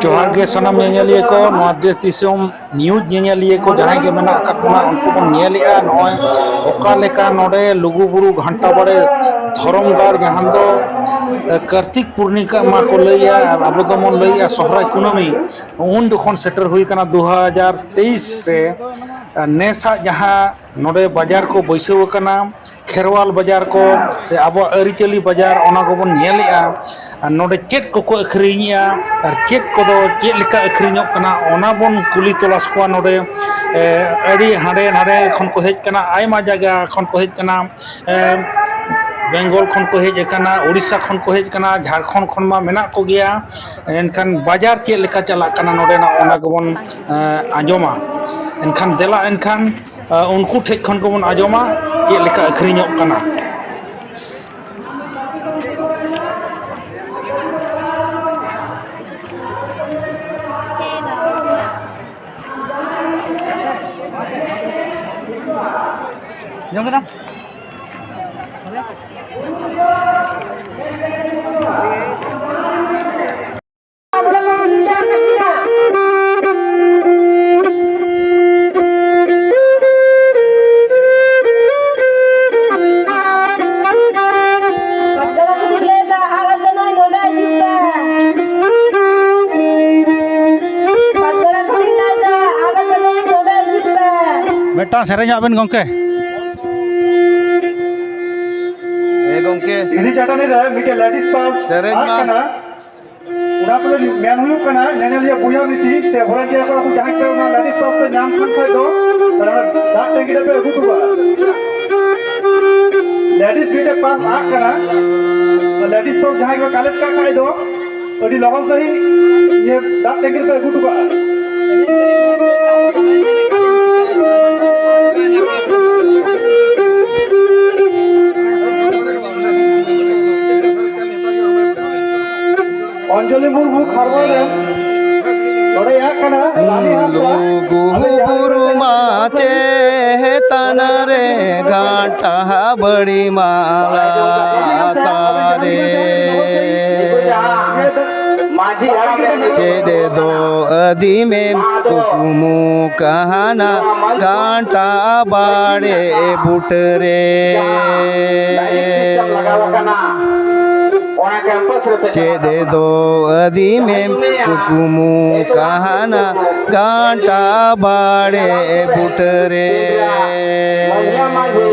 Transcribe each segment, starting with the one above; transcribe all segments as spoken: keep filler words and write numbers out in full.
ᱡᱚᱦᱟᱨ ᱜᱮ ᱥᱟᱱᱟᱢ ᱧᱮᱧᱮᱞᱤᱭᱟᱹ ᱠᱚ, ᱱᱚᱣᱟ ᱫᱮᱥ ᱫᱤᱥᱚᱢ ᱱᱤᱭᱩᱡᱽ ᱧᱮᱧᱮᱞᱤᱭᱟᱹ ᱠᱚ ᱡᱟᱦᱟᱸᱭ ᱜᱮ ᱢᱮᱱᱟᱜ ᱟᱠᱟᱫ ᱵᱚᱱᱟ, ᱩᱱᱠᱩ ᱵᱚᱱ ᱧᱮᱞᱮᱜᱼᱟ ᱱᱚᱜᱼᱚᱭ ᱚᱠᱟ ᱞᱮᱠᱟ ᱱᱚᱰᱮ ᱞᱩᱜᱩᱵᱩᱨᱩ ᱜᱷᱟᱱᱴᱟ ᱵᱟᱲᱮ ᱫᱷᱚᱨᱚᱢ ᱜᱟᱲ, ᱡᱟᱦᱟᱸ ᱫᱚ, ᱮ, ᱠᱟᱨᱛᱤᱠ ᱯᱩᱨᱱᱤᱢᱟ ᱠᱚ ᱞᱟᱹᱭᱮᱜᱼᱟ ᱟᱨ ᱟᱵᱚ ᱫᱚᱵᱚᱱ ᱞᱟᱹᱭᱮᱜᱼᱟ ᱥᱚᱦᱨᱟᱭ ᱠᱩᱱᱟᱹᱢᱤ, ᱩᱱ ᱡᱚᱠᱷᱚᱱ ᱥᱮᱴᱮᱨ ᱦᱩᱭ ᱠᱟᱱᱟ ᱫᱩ ᱦᱟᱡᱟᱨ ᱛᱮᱭᱤᱥ ᱨᱮ᱾ ᱱᱮᱥᱟᱜ ᱡᱟᱦᱟᱸ ᱱᱚᱰᱮ ᱵᱟᱡᱟᱨ ᱠᱚ ᱵᱟᱹᱭᱥᱟᱹᱣ ᱟᱠᱟᱱᱟ, ᱠᱷᱮᱨᱣᱟᱞ ᱵᱟᱡᱟᱨ ᱠᱚ ᱥᱮ ᱟᱵᱚᱣᱟᱜ ᱟᱹᱨᱤᱪᱟᱹᱞᱤ ᱵᱟᱡᱟᱨ, ᱚᱱᱟ ᱠᱚᱵᱚᱱ ᱧᱮᱞᱮᱜᱼᱟ᱾ ᱟᱨ ᱱᱚᱰᱮ ᱪᱮᱫ ᱠᱚᱠᱚ ᱟᱹᱠᱷᱨᱤᱧᱮᱜᱼᱟ ᱟᱨ ᱪᱮᱫ ᱠᱚᱫᱚ ᱪᱮᱫ ᱞᱮᱠᱟ ᱟᱹᱠᱷᱨᱤᱧᱚᱜ ᱠᱟᱱᱟ, ᱚᱱᱟ ᱵᱚᱱ ᱠᱩᱞᱤ ᱛᱚᱞᱟᱥ ᱠᱚᱣᱟ᱾ ᱱᱚᱰᱮ, ᱮ, ᱟᱹᱰᱤ ᱦᱟᱸᱰᱮ ᱱᱟᱰᱮ ᱠᱷᱚᱱ ᱠᱚ ᱦᱮᱡ ᱠᱟᱱᱟ, ᱟᱭᱢᱟ ᱡᱟᱭᱜᱟ ᱠᱷᱚᱱ ᱠᱚ ᱦᱮᱡ ᱠᱟᱱᱟ, ᱮ, ᱵᱮᱝᱜᱚᱞ ᱠᱷᱚᱱ ᱠᱚ ᱦᱮᱡ ᱟᱠᱟᱱᱟ, ᱩᱲᱤᱥᱥᱟ ᱠᱷᱚᱱ ᱠᱚ ᱦᱮᱡ ᱟᱠᱟᱱᱟ, ᱡᱷᱟᱲᱠᱷᱚᱸᱰ ᱠᱷᱚᱱ ᱢᱟ ᱢᱮᱱᱟᱜ ᱠᱚᱜᱮᱭᱟ᱾ ᱮᱱᱠᱷᱟᱱ ᱵᱟᱡᱟᱨ ᱪᱮᱫ ᱞᱮᱠᱟ ᱪᱟᱞᱟᱜ ᱠᱟᱱᱟ ᱱᱚᱰᱮᱱᱟᱜ, ᱚᱱᱟ ᱜᱮᱵᱚᱱ, ᱮ, ᱟᱸᱡᱚᱢᱟ᱾ ᱮᱱᱠᱷᱟᱱ ᱫᱮᱞᱟ ᱮᱱᱠᱷᱟᱱ ᱟᱨ ᱩᱱᱠᱩ ᱴᱷᱮᱡ ᱠᱷᱚᱱ ᱜᱮᱵᱚᱱ ᱟᱸᱡᱚᱢᱟ ᱪᱮᱫ ᱞᱮᱠᱟ ᱟᱹᱠᱷᱨᱤᱧᱚᱜ ᱠᱟᱱᱟ᱾ ᱡᱚᱢ ᱠᱮᱫᱟᱢ? ᱢᱤᱫᱴᱟᱝ ᱥᱮᱨᱮᱧᱟᱜ ᱵᱮᱱ ᱜᱚᱢᱠᱮ᱾ ᱦᱮᱸ ᱜᱚᱢᱠᱮ᱾ ᱤᱫᱤ ᱪᱟᱴᱟᱱᱤ ᱨᱮ ᱢᱤᱫᱴᱮᱱ ᱞᱮᱰᱤᱥ ᱯᱟᱨᱥ ᱥᱮᱨᱮᱧ ᱟᱫ ᱢᱟ᱾ ᱠᱟᱱᱟ᱾ ᱚᱱᱟ ᱠᱚᱫᱚ ᱢᱮᱱ ᱦᱩᱭᱩᱜ ᱠᱟᱱᱟ, ᱧᱮᱧᱮᱞᱤᱭᱟᱹ ᱵᱚᱭᱦᱟ ᱢᱤᱥᱤ ᱥᱮ ᱵᱷᱚᱞᱮᱱᱴᱤᱭᱟᱨ ᱠᱚᱲᱟ ᱠᱚ ᱡᱟᱦᱟᱸᱭ ᱠᱚ ᱚᱱᱟ ᱞᱮᱰᱤᱥ ᱯᱟᱨᱥ ᱯᱮ ᱧᱟᱢ ᱠᱷᱟᱱ ᱠᱷᱟᱡ ᱫᱚ, ᱛᱟᱦᱞᱮ ᱚᱱᱟ ᱫᱟᱜ ᱴᱮᱝᱠᱤ ᱨᱮᱯᱮ ᱟᱹᱜᱩ ᱦᱚᱴᱚ ᱠᱟᱜᱼᱟ᱾ ᱞᱮᱰᱤᱥ ᱢᱤᱫᱴᱮᱡ ᱯᱟᱨᱥ ᱟᱫ ᱠᱟᱱᱟ, ᱞᱮᱰᱤᱥ ᱯᱟᱨᱥ ᱡᱟᱦᱟᱸᱭ ᱠᱚ ᱠᱟᱞᱮᱠᱴ ᱠᱟᱜ ᱠᱷᱟᱡ ᱫᱚ ᱟᱹᱰᱤ ᱞᱚᱜᱚᱱ ᱥᱟᱺᱦᱤᱡ ᱱᱤᱭᱟᱹ ᱫᱟᱜ ᱴᱮᱝᱠᱤ ᱨᱮᱯᱮ ᱟᱹᱜᱩ ᱦᱚᱴᱚ ᱠᱟᱜᱼᱟ᱾ ᱚᱧᱡᱚᱞᱤ ᱢᱩᱨᱢᱩ ᱠᱷᱟᱨᱣᱟᱲ ᱨᱮᱱ ᱱᱚᱰᱮ ᱭᱟᱜ ᱠᱟᱱᱟ ᱨᱟᱱᱤ ᱦᱟᱸᱥᱫᱟ᱾ ᱞᱩᱜᱩ ᱵᱩᱨᱩ ᱢᱟ ᱪᱮᱛᱟᱱ ᱨᱮ ᱜᱷᱟᱱᱴᱟ ᱵᱟᱲᱤ ᱢᱟ ᱞᱟᱛᱟᱨ ᱨᱮ᱾ ᱪᱮᱫ ᱫᱚ ᱟᱹᱫᱤᱢᱮᱢ ᱠᱩᱠᱢᱩ ᱠᱟᱦᱟᱱᱟ ᱜᱟᱱᱴᱟ ᱵᱟᱲᱮ ᱵᱩᱴᱟᱹᱨᱮ᱾ ᱪᱮᱫ ᱫᱚ ᱟᱹᱫᱤᱢᱮᱢ ᱠᱩᱠᱢᱩ ᱠᱟᱦᱟᱱᱟ ᱜᱟᱱᱴᱟ ᱵᱟᱲᱮ ᱵᱩᱴᱟᱹᱨᱮ᱾ ᱢᱟᱹᱡᱷᱤ ᱢᱟᱹᱡᱷᱤ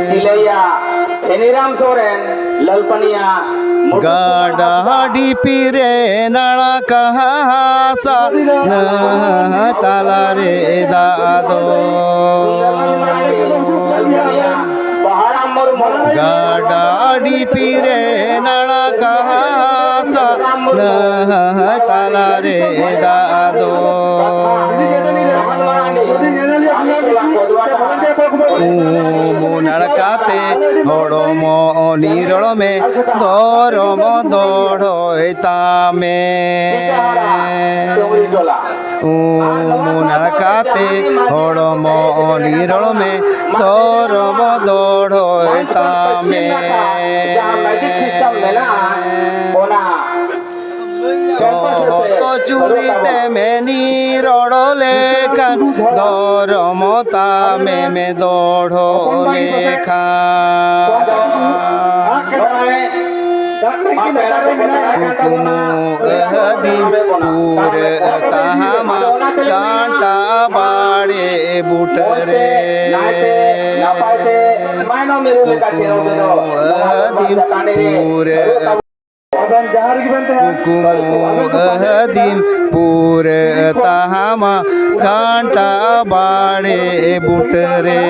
ᱛᱤᱞᱟᱹᱭᱟ ᱥᱮᱱᱤᱨᱟᱢ ᱥᱚᱨᱮᱱ ᱞᱟᱞᱯᱟᱹᱱᱤᱭᱟ ᱜᱟᱰᱟ ᱰᱷᱤᱯᱤ ᱨᱮ ᱱᱟᱲᱟ ᱠᱟᱦᱟ ᱦᱟᱥᱟ ᱱᱟᱹ ᱛᱟᱞᱟ ᱨᱮ ᱫᱟᱜ ᱫᱚ᱾ ᱵᱟᱦᱟᱨᱟᱢ ᱢᱩᱨᱢᱩ ᱜᱟᱰᱟ ᱰᱷᱤᱯᱤ ᱨᱮ ᱱᱟᱲᱟ ᱠᱟᱦᱟ ᱦᱟᱥᱟ ᱱᱟᱹ ᱛᱟᱞᱟ ᱨᱮ ᱫᱟᱜ ᱫᱚ᱾ ᱩᱢ ᱱᱟᱲᱠᱟᱛᱮ ᱦᱚᱲᱢᱚ ᱱᱤᱨᱚᱲ ᱢᱮ, ᱫᱷᱚᱨᱚᱢ ᱫᱚᱲᱦᱚᱭ ᱛᱟᱢᱮ᱾ ᱩᱢ ᱱᱟᱲᱠᱟᱛᱮ ᱦᱚᱲᱢᱚ ᱱᱤᱨᱚᱲ ᱢᱮ, ᱫᱷᱚᱨᱚᱢ ᱫᱚᱲᱦᱚᱭ ᱛᱟᱢᱮ᱾ ᱡᱟᱦᱟᱸ ᱢᱮᱡᱤᱠ ᱥᱤᱥᱴᱮᱢ ᱢᱮᱱᱟᱜᱼᱟ, ᱚᱱᱟ ᱥᱚᱦᱚᱛ ᱪᱩᱨᱤ ᱛᱮᱢ ᱱᱤᱨᱚᱲ ᱞᱮᱠᱷᱟᱱ, ᱫᱷᱚᱨᱚᱢ ᱛᱟᱢᱮᱢ ᱫᱚᱲᱦᱚ ᱞᱮᱠᱷᱟᱱ᱾ ᱠᱩᱠᱢᱩ ᱟᱹᱫᱤᱢ ᱯᱩᱨᱟᱹ ᱛᱟᱦᱟᱢᱟ ᱜᱟᱱᱴᱟ ᱵᱟᱲᱮ ᱵᱩᱴᱟᱹᱨᱮ᱾ ᱠᱩᱠᱢᱩ ᱟᱹᱫᱤᱢ ᱯᱩᱨᱟᱹ ᱠᱩᱠᱢᱩ ᱟᱹᱫᱤᱢ ᱯᱩᱨᱟᱹ ᱛᱟᱦᱟᱢᱟ ᱜᱷᱟᱱᱴᱟ ᱵᱟᱲᱮ ᱵᱩᱴᱟᱹᱨᱮ᱾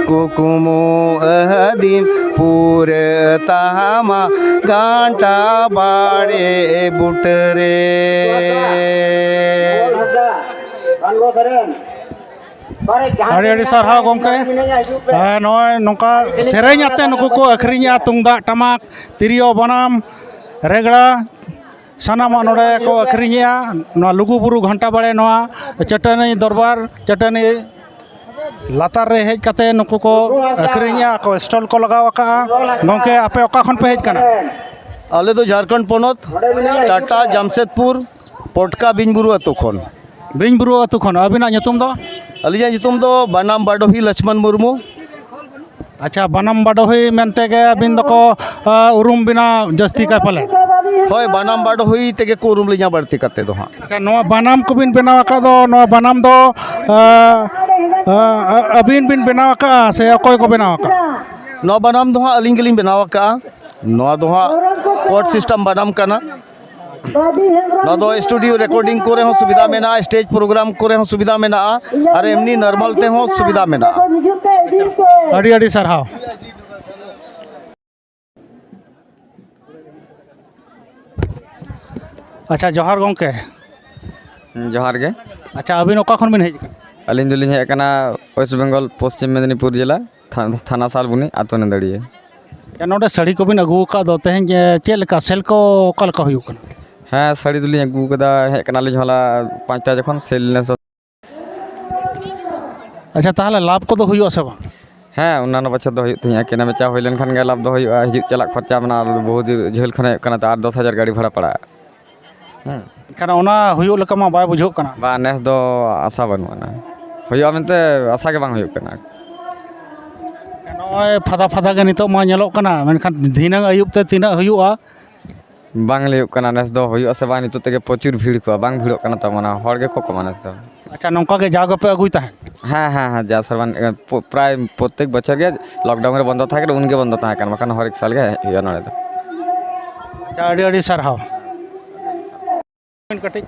ᱠᱩᱠᱢᱩ ᱟᱹᱫᱤᱢ ᱯᱩᱨᱟᱹ ᱛᱟᱦᱟᱢᱟ ᱜᱷᱟᱱᱴᱟ ᱵᱟᱲᱮ ᱵᱩᱴᱟᱹᱨᱮ᱾ ᱟᱹᱰᱤ ᱟᱹᱰᱤ ᱥᱟᱨᱦᱟᱣ ᱜᱚᱢᱠᱮ᱾ ᱦᱮᱸ, ᱱᱚᱜᱼᱚᱭ ᱱᱚᱝᱠᱟ ᱥᱮᱨᱮᱧ ᱟᱛᱮ ᱱᱩᱠᱩ ᱠᱚ ᱟᱹᱠᱷᱨᱤᱧᱮᱜᱼᱟ, ᱛᱩᱢᱫᱟᱜ ᱴᱟᱢᱟᱠ, ᱛᱤᱨᱭᱳ ᱵᱟᱱᱟᱢ, ᱨᱮᱜᱽᱲᱟ, ᱥᱟᱱᱟᱢᱟᱜ ᱱᱚᱰᱮ ᱠᱚ ᱟᱹᱠᱷᱨᱤᱧᱮᱜᱼᱟ᱾ ᱱᱚᱣᱟ ᱞᱩᱜᱩᱵᱩᱨᱩ ᱜᱷᱟᱱᱴᱟ ᱵᱟᱲᱮ ᱱᱚᱣᱟ ᱪᱟᱹᱴᱟᱹᱱᱤ ᱫᱚᱨᱵᱟᱨ, ᱪᱟᱹᱴᱟᱹᱱᱤ ᱞᱟᱛᱟᱨ ᱨᱮ ᱦᱮᱡ ᱠᱟᱛᱮ ᱱᱩᱠᱩ ᱠᱚ ᱟᱹᱠᱷᱨᱤᱧᱮᱜᱼᱟ, ᱠᱚ ᱥᱴᱚᱞ ᱠᱚ ᱞᱟᱜᱟᱣ ᱟᱠᱟᱜᱼᱟ᱾ ᱜᱚᱢᱠᱮ, ᱟᱯᱮ ᱚᱠᱟ ᱠᱷᱚᱱ ᱯᱮ ᱦᱮᱡ ᱠᱟᱱᱟ? ᱟᱞᱮ ᱫᱚ ᱡᱷᱟᱲᱠᱷᱚᱸᱰ ᱯᱚᱱᱚᱛ, ᱴᱟᱴᱟ ᱡᱟᱢᱥᱮᱫᱽᱯᱩᱨ ᱯᱚᱴᱠᱟ ᱵᱤᱧᱵᱩᱨᱩ ᱟᱹᱛᱩ ᱠᱷᱚᱱ᱾ ᱵᱤᱧᱵᱩᱨᱩ ᱟᱹᱛᱩ ᱠᱷᱚᱱ᱾ ᱟᱹᱵᱤᱱᱟᱜ ᱧᱩᱛᱩᱢ ᱫᱚ? ᱟᱹᱞᱤᱧᱟᱜ ᱧᱩᱛᱩᱢ ᱫᱚ ᱵᱟᱱᱟᱢ ᱵᱟᱰᱚᱦᱤ ᱞᱚᱪᱷᱢᱚᱱ ᱢᱩᱨᱢᱩ᱾ ᱟᱪᱪᱷᱟ, ᱵᱟᱱᱟᱢ ᱵᱟᱰᱚᱦᱤ ᱢᱮᱱᱛᱮ ᱜᱮ ᱟᱹᱵᱤᱱ ᱫᱚᱠᱚ, ᱟ, ᱩᱨᱩᱢ ᱵᱤᱱᱟ ᱡᱟᱹᱥᱛᱤ ᱠᱟᱭ ᱯᱟᱞᱮ? ᱦᱳᱭ, ᱵᱟᱱᱟᱢ ᱵᱟᱰᱚᱦᱤ ᱛᱮᱜᱮ ᱠᱚ ᱩᱨᱩᱢ ᱞᱤᱧᱟ ᱵᱟᱹᱲᱛᱤ ᱠᱟᱛᱮ ᱫᱚ ᱦᱟᱸᱜ᱾ ᱟᱪᱪᱷᱟ, ᱱᱚᱣᱟ ᱵᱟᱱᱟᱢ ᱠᱚᱵᱤᱱ ᱵᱮᱱᱟᱣ ᱟᱠᱟᱫ ᱫᱚ, ᱱᱚᱣᱟ ᱵᱟᱱᱟᱢ ᱫᱚ, ᱟ, ᱟ, ᱟ, ᱟᱹᱵᱤᱱ ᱵᱤᱱ ᱵᱮᱱᱟᱣ ᱟᱠᱟᱫᱼᱟ ᱥᱮ ᱚᱠᱚᱭ ᱠᱚ ᱵᱮᱱᱟᱣ ᱟᱠᱟᱫᱼᱟ? ᱱᱚᱣᱟ ᱵᱟᱱᱟᱢ ᱫᱚ ᱦᱟᱸᱜ ᱟᱹᱞᱤᱧ ᱜᱮᱞᱤᱧ ᱵᱮᱱᱟᱣ ᱟᱠᱟᱫᱼᱟ᱾ ᱱᱚᱣᱟ ᱫᱚ ᱦᱟᱸᱜ ᱠᱚᱨᱰ ᱥᱤᱥᱴᱮᱢ ᱵᱟᱱᱟᱢ ᱠᱟᱱᱟ᱾ ᱱᱚᱣᱟ ᱫᱚ ᱥᱴᱩᱰᱤᱭᱳ ᱨᱮᱠᱚᱨᱰᱤᱝ ᱠᱚᱨᱮ ᱦᱚᱸ ᱥᱩᱵᱤᱫᱷᱟ ᱢᱮᱱᱟᱜᱼᱟ, ᱥᱴᱮᱡᱽ ᱯᱨᱳᱜᱨᱟᱢ ᱠᱚᱨᱮ ᱦᱚᱸ ᱥᱩᱵᱤᱫᱷᱟ ᱢᱮᱱᱟᱜᱼᱟ, ᱟᱨ ᱮᱢᱱᱤ ᱱᱚᱨᱢᱟᱞ ᱛᱮᱦᱚᱸ ᱥᱩᱵᱤᱫᱷᱟ ᱢᱮᱱᱟᱜᱼᱟ᱾ ᱟᱹᱰᱤ ᱟᱹᱰᱤ ᱥᱟᱨᱦᱟᱣ᱾ ᱟᱪᱪᱷᱟ, ᱡᱚᱦᱟᱨ ᱜᱚᱢᱠᱮ᱾ ᱦᱩᱸ, ᱡᱚᱦᱟᱨ ᱜᱮ᱾ ᱟᱪᱪᱷᱟ, ᱟᱹᱵᱤᱱ ᱚᱠᱟ ᱠᱷᱚᱱ ᱵᱤᱱ ᱦᱮᱡ ᱟᱠᱟᱱᱟ? ᱟᱹᱞᱤᱧ ᱫᱚᱞᱤᱧ ᱦᱮᱡ ᱟᱠᱟᱱᱟ ᱣᱮᱥᱴ ᱵᱮᱝᱜᱚᱞ, ᱯᱚᱥᱪᱤᱢ ᱢᱮᱫᱽᱱᱤᱯᱩᱨ ᱡᱮᱞᱟ, ᱛᱷᱟ-, ᱛᱷᱟᱱᱟ ᱥᱟᱞᱵᱩᱱᱤ, ᱟᱛᱳ ᱱᱟᱹᱫᱟᱹᱲᱤᱭᱟᱹ᱾ ᱟᱪᱪᱷᱟ, ᱱᱚᱰᱮ ᱥᱟᱹᱲᱤ ᱠᱚᱵᱤᱱ ᱟᱹᱜᱩ ᱟᱠᱟᱫ ᱫᱚ, ᱛᱮᱦᱮᱧ, ᱮ, ᱪᱮᱫ ᱞᱮᱠᱟ ᱥᱮᱞ ᱠᱚ ᱚᱠᱟ ᱞᱮᱠᱟ ᱦᱩᱭᱩᱜ ᱠᱟᱱᱟ? ᱦᱮᱸ, ᱥᱟᱹᱲᱤ ᱫᱚᱞᱤᱧ ᱟᱹᱜᱩ ᱟᱠᱟᱫᱟ, ᱦᱮᱡ ᱠᱟᱱᱟᱞᱤᱧ ᱦᱚᱞᱟ ᱯᱟᱸᱪᱴᱟ ᱡᱚᱠᱷᱚᱱ ᱥᱮᱞ ᱱᱮᱥ ᱫᱚ᱾ ᱟᱪᱪᱷᱟ, ᱛᱟᱦᱚᱞᱮ ᱞᱟᱵᱷ ᱠᱚᱫᱚ ᱦᱩᱭᱩᱜᱼᱟ ᱥᱮ ᱵᱟᱝ? ᱦᱮᱸ, ᱚᱱᱱᱟᱱᱚ ᱵᱚᱪᱷᱚᱨ ᱫᱚ ᱦᱩᱭᱩᱜ ᱛᱤᱧᱟᱹ, ᱠᱮᱱᱟ ᱵᱮᱪᱟ ᱦᱩᱭ ᱞᱮᱱᱠᱷᱟᱱ ᱜᱮ ᱞᱟᱵᱷ ᱫᱚ ᱦᱩᱭᱩᱜᱼᱟ᱾ ᱦᱤᱡᱩᱜ ᱪᱟᱞᱟᱜ ᱠᱷᱚᱨᱪᱟ ᱢᱮᱱᱟᱜᱼᱟ, ᱵᱚᱦᱩ ᱡᱷᱟᱹᱞ ᱠᱷᱚᱱ ᱦᱮᱡ ᱠᱟᱱᱟ ᱛᱚ, ᱟᱴ ᱫᱚᱥ ᱦᱟᱡᱟᱨ ᱜᱟᱹᱰᱤ ᱵᱷᱟᱲᱟ ᱯᱟᱲᱟᱜᱼᱟ᱾ ᱦᱮᱸ᱾ ᱮᱱᱠᱷᱟᱱ ᱚᱱᱟ ᱦᱩᱭᱩᱜ ᱞᱮᱠᱟ ᱢᱟ ᱵᱟᱭ ᱵᱩᱡᱷᱟᱹᱜ ᱠᱟᱱᱟ᱾ ᱵᱟ, ᱱᱮᱥ ᱫᱚ ᱟᱥᱟ ᱵᱟᱹᱱᱩᱜ ᱟᱱᱟ, ᱦᱩᱭᱩᱜᱼᱟ ᱢᱮᱱᱛᱮ ᱟᱥᱟ ᱜᱮ ᱵᱟᱝ ᱦᱩᱭᱩᱜ ᱠᱟᱱᱟ᱾ ᱱᱚᱜᱼᱚᱭ ᱯᱷᱟᱫᱟ ᱯᱷᱟᱫᱟ ᱜᱮ ᱱᱤᱛᱚᱜ ᱢᱟ ᱧᱮᱞᱚᱜ ᱠᱟᱱᱟ, ᱢᱮᱱᱠᱷᱟᱱ ᱫᱷᱤᱱᱟᱹᱝ ᱟᱹᱭᱩᱵ ᱛᱮ ᱛᱤᱱᱟᱹᱜ ᱦᱩᱭᱩᱜᱼᱟ? ᱵᱟᱝ ᱞᱟᱹᱭᱚᱜ ᱠᱟᱱᱟ ᱱᱮᱥ ᱫᱚ ᱦᱩᱭᱩᱜᱼᱟ ᱥᱮ ᱵᱟᱝ, ᱱᱤᱛᱚᱜ ᱛᱮᱜᱮ ᱯᱨᱚᱪᱩᱨ ᱵᱷᱤᱲ ᱠᱚᱜᱼᱟ, ᱵᱟᱝ ᱵᱷᱤᱲᱚᱜ ᱠᱟᱱᱟ ᱛᱟᱵᱚᱱᱟ, ᱦᱚᱲ ᱜᱮᱠᱚ ᱠᱚᱢᱟ ᱱᱮᱥ ᱫᱚ᱾ ᱟᱪᱪᱷᱟ, ᱱᱚᱝᱠᱟ ᱜᱮ ᱡᱟᱣ ᱜᱮᱯᱮ ᱟᱹᱜᱩᱭ ᱛᱟᱦᱮᱸᱫ? ᱦᱮᱸ, ᱦᱮᱸ, ᱦᱮᱸ, ᱡᱟ ᱥᱮᱨᱢᱟ, ᱮ, ᱯᱚ-, ᱯᱨᱟᱭ ᱯᱨᱚᱛᱮᱠ ᱵᱚᱪᱷᱚᱨ ᱜᱮ ᱞᱚᱠᱰᱟᱣᱩᱱ ᱨᱮ ᱵᱚᱱᱫᱚ ᱛᱟᱦᱮᱸ ᱠᱟᱱᱟ, ᱩᱱᱜᱮ ᱵᱚᱱᱫᱚ ᱛᱟᱦᱮᱸ ᱠᱟᱱᱟ, ᱵᱟᱠᱷᱟᱱ ᱦᱚᱨ ᱮᱠ ᱥᱟᱞ ᱜᱮ ᱦᱩᱭᱩᱜᱼᱟ ᱱᱚᱰᱮ ᱫᱚ᱾ ᱟᱪᱪᱷᱟ, ᱟᱹᱰᱤ ᱟᱹᱰᱤ ᱥᱟᱨᱦᱟᱣ᱾ ᱠᱟᱹᱴᱤᱡ,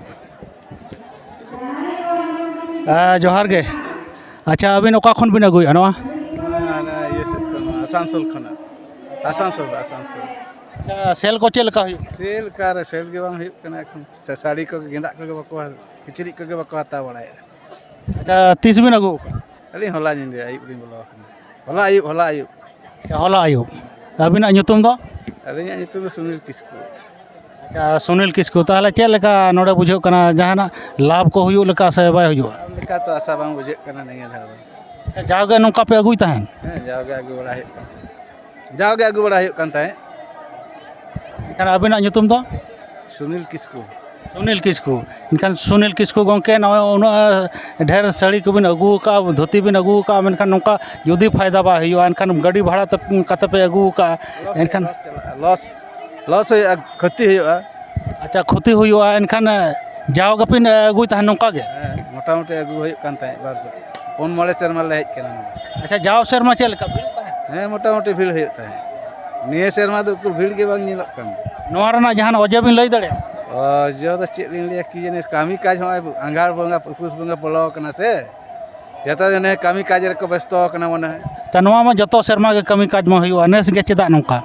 ᱟ, ᱡᱚᱦᱟᱨ ᱜᱮ᱾ ᱟᱪᱪᱷᱟ, ᱟᱹᱵᱤᱱ ᱚᱠᱟ ᱠᱷᱚᱱ ᱵᱤᱱ ᱟᱹᱜᱩᱭᱮᱫᱼᱟ ᱱᱚᱣᱟ? ᱱᱚᱣᱟ, ᱱᱚᱣᱟ ᱤᱭᱟᱹ ᱥᱮᱫ ᱠᱷᱚᱱ, ᱱᱚᱣᱟ ᱟᱥᱟᱱᱥᱳᱞ ᱠᱷᱚᱱᱟᱜ᱾ ᱟᱥᱟᱱᱥᱳᱞ, ᱟᱥᱟᱱᱥᱳᱞ᱾ ᱟᱪᱪᱷᱟ, ᱥᱮᱞ ᱠᱚ ᱪᱮᱫ ᱞᱮᱠᱟ ᱦᱩᱭᱩᱜ? ᱥᱮᱞ ᱚᱠᱟᱨᱮ, ᱥᱮᱞ ᱜᱮ ᱵᱟᱝ ᱦᱩᱭᱩᱜ ᱠᱟᱱᱟ ᱮᱠᱷᱚᱱ᱾ ᱥᱮ ᱥᱟᱹᱲᱤ ᱠᱚ, ᱜᱮᱸᱫᱟᱜ ᱠᱚᱜᱮ ᱵᱟᱠᱚ, ᱠᱤᱪᱨᱤᱡ ᱠᱚᱜᱮ ᱵᱟᱠᱚ ᱦᱟᱛᱟᱣ ᱵᱟᱲᱟᱭᱮᱫᱼᱟ᱾ ᱟᱪᱪᱷᱟ, ᱛᱤᱥ ᱵᱤᱱ ᱟᱹᱜᱩ ᱟᱠᱟᱫᱼᱟ? ᱟᱹᱞᱤᱧ ᱦᱚᱞᱟ ᱧᱤᱫᱟᱹ ᱟᱹᱭᱩᱵ ᱞᱤᱧ ᱵᱚᱞᱚ ᱟᱠᱟᱱᱟ᱾ ᱦᱚᱞᱟ ᱟᱹᱭᱩᱵ, ᱦᱚᱞᱟ ᱟᱹᱭᱩᱵ᱾ ᱟᱪᱪᱷᱟ, ᱦᱚᱞᱟ ᱟᱹᱭᱩᱵ᱾ ᱟᱹᱵᱤᱱᱟᱜ ᱧᱩᱛᱩᱢ ᱫᱚ? ᱟᱹᱞᱤᱧᱟᱜ ᱧᱩᱛᱩᱢ ᱫᱚ ᱥᱩᱱᱤᱞ ᱠᱤᱥᱠᱩ᱾ ᱟᱪᱪᱷᱟ, ᱥᱩᱱᱤᱞ ᱠᱤᱥᱠᱩ, ᱛᱟᱦᱚᱞᱮ ᱪᱮᱫ ᱞᱮᱠᱟ ᱱᱚᱰᱮ ᱵᱩᱡᱷᱟᱹᱜ ᱠᱟᱱᱟ, ᱡᱟᱦᱟᱱᱟᱜ ᱞᱟᱵᱷ ᱠᱚ ᱦᱩᱭᱩᱜ ᱞᱮᱠᱟ ᱥᱮ ᱵᱟᱭ ᱦᱩᱭᱩᱜᱼᱟ? ᱚᱱᱠᱟ ᱛᱚ ᱟᱥᱟ ᱵᱟᱝ ᱵᱩᱡᱷᱟᱹᱜ ᱠᱟᱱᱟ ᱱᱤᱭᱟᱹ ᱫᱷᱟᱣ ᱫᱚ᱾ ᱟᱪᱪᱷᱟ, ᱡᱟᱣᱜᱮ ᱱᱚᱝᱠᱟ ᱯᱮ ᱟᱹᱜᱩᱭ ᱛᱟᱦᱮᱸᱫ? ᱦᱮᱸ, ᱡᱟᱣᱜᱮ ᱟᱹᱜᱩ ᱵᱟᱲᱟ ᱦᱩᱭᱩᱜ ᱠᱟᱱ ᱛᱟᱦᱮᱸᱫ᱾ ᱡᱟᱣᱜᱮ ᱟᱹᱜᱩ ᱵᱟᱲᱟ ᱦᱩᱭᱩᱜ ᱠᱟᱱ ᱛᱟᱦᱮᱸᱫ᱾ ᱮᱱᱠᱷᱟᱱ ᱟᱹᱵᱤᱱᱟᱜ ᱧᱩᱛᱩᱢ ᱫᱚ? ᱥᱩᱱᱤᱞ ᱠᱤᱥᱠᱩ᱾ ᱥᱩᱱᱤᱞ ᱠᱤᱥᱠᱩ᱾ ᱮᱱᱠᱷᱟᱱ ᱥᱩᱱᱤᱞ ᱠᱤᱥᱠᱩ ᱜᱚᱢᱠᱮ, ᱱᱚᱜᱼᱚᱭ ᱩᱱᱟᱹᱜ ᱰᱷᱮᱨ ᱥᱟᱹᱲᱤ ᱠᱚᱵᱤᱱ ᱟᱹᱜᱩ ᱟᱠᱟᱫᱼᱟ, ᱫᱷᱩᱛᱤ ᱵᱤᱱ ᱟᱹᱜᱩ ᱟᱠᱟᱫᱼᱟ, ᱢᱮᱱᱠᱷᱟᱱ ᱱᱚᱝᱠᱟ ᱡᱩᱫᱤ ᱯᱷᱟᱭᱫᱟ ᱵᱟᱭ ᱦᱩᱭᱩᱜᱼᱟ, ᱮᱱᱠᱷᱟᱱ ᱜᱟᱹᱰᱤ ᱵᱷᱟᱲᱟ ᱛᱮ, ᱠᱟᱛᱮ ᱯᱮ ᱟᱹᱜᱩ ᱟᱠᱟᱫᱼᱟ, ᱮᱱᱠᱷᱟᱱ ᱞᱚᱥ ᱪᱟᱞᱟᱜᱼᱟ, ᱞᱚᱥ, ᱞᱚᱥ ᱦᱩᱭᱩᱜᱼᱟ, ᱠᱷᱚᱛᱤ ᱦᱩᱭᱩᱜᱼᱟ᱾ ᱟᱪᱪᱷᱟ, ᱠᱷᱚᱛᱤ ᱦᱩᱭᱩᱜᱼᱟ᱾ ᱮᱱᱠᱷᱟᱱ ᱡᱟᱣ ᱜᱮᱯᱮ ᱟᱹᱜᱩᱭ ᱛᱟᱦᱮᱸᱫ ᱱᱚᱝᱠᱟ ᱜᱮ? ᱦᱮᱸ, ᱢᱚᱴᱟᱢᱩᱴᱤ ᱟᱹᱜᱩ ᱦᱩᱭᱩᱜ ᱠᱟᱱ ᱛᱟᱦᱮᱸᱫ, ᱵᱟᱨ ᱥᱮᱨᱢᱟ, ᱯᱩᱱ ᱢᱚᱬᱮ ᱥᱮᱨᱢᱟ ᱞᱮ ᱦᱮᱡ ᱠᱟᱱᱟ ᱱᱚᱰᱮ᱾ ᱟᱪᱪᱷᱟ, ᱡᱟᱣ ᱥᱮᱨᱢᱟ ᱪᱮᱫ ᱞᱮᱠᱟ ᱵᱷᱤᱲᱚᱜ ᱛᱟᱦᱮᱸᱫ? ᱦᱮᱸ, ᱢᱚᱴᱟᱢᱩᱴᱤ ᱵᱷᱤᱲ ᱦᱩᱭᱩᱜ ᱛᱟᱦᱮᱸᱫ᱾ ᱱᱤᱭᱟᱹ ᱥᱮᱨᱢᱟ ᱫᱚ ᱩᱠᱩᱨ ᱵᱷᱤᱲ ᱜᱮ ᱵᱟᱝ ᱧᱮᱞᱚᱜ ᱠᱟᱱᱟ᱾ ᱱᱚᱣᱟ ᱨᱮᱱᱟᱜ ᱡᱟᱦᱟᱱ ᱚᱡᱮ ᱵᱤᱱ ᱞᱟᱹᱭ ᱫᱟᱲᱮᱭᱟᱜᱼᱟ? ᱚᱡᱮ ᱫᱚ ᱪᱮᱫ ᱞᱤᱧ ᱞᱟᱹᱭᱟ, ᱠᱤ ᱡᱟᱹᱱᱤ ᱠᱟᱹᱢᱤ ᱠᱟᱡᱽ ᱦᱚᱸᱜᱼᱚᱭ ᱟᱸᱜᱷᱟᱲ ᱵᱚᱸᱜᱟ, ᱯᱩᱥ ᱵᱚᱸᱜᱟ ᱵᱚᱞᱚ ᱟᱠᱟᱱᱟ ᱥᱮ, ᱡᱚᱛᱚ ᱡᱚᱱᱮ ᱠᱟᱹᱢᱤ ᱠᱟᱡᱽ ᱨᱮᱠᱚ ᱵᱮᱥᱛᱚ ᱟᱠᱟᱱᱟ ᱢᱚᱱᱮ ᱦᱚᱭ᱾ ᱟᱪᱪᱷᱟ, ᱱᱚᱣᱟ ᱢᱟ ᱡᱚᱛᱚ ᱥᱮᱨᱢᱟ ᱜᱮ ᱠᱟᱹᱢᱤ ᱠᱟᱡᱽ ᱢᱟ ᱦᱩᱭᱩᱜᱼᱟ, ᱱᱮᱥ ᱜᱮ ᱪᱮᱫᱟᱜ ᱱᱚᱝᱠᱟ?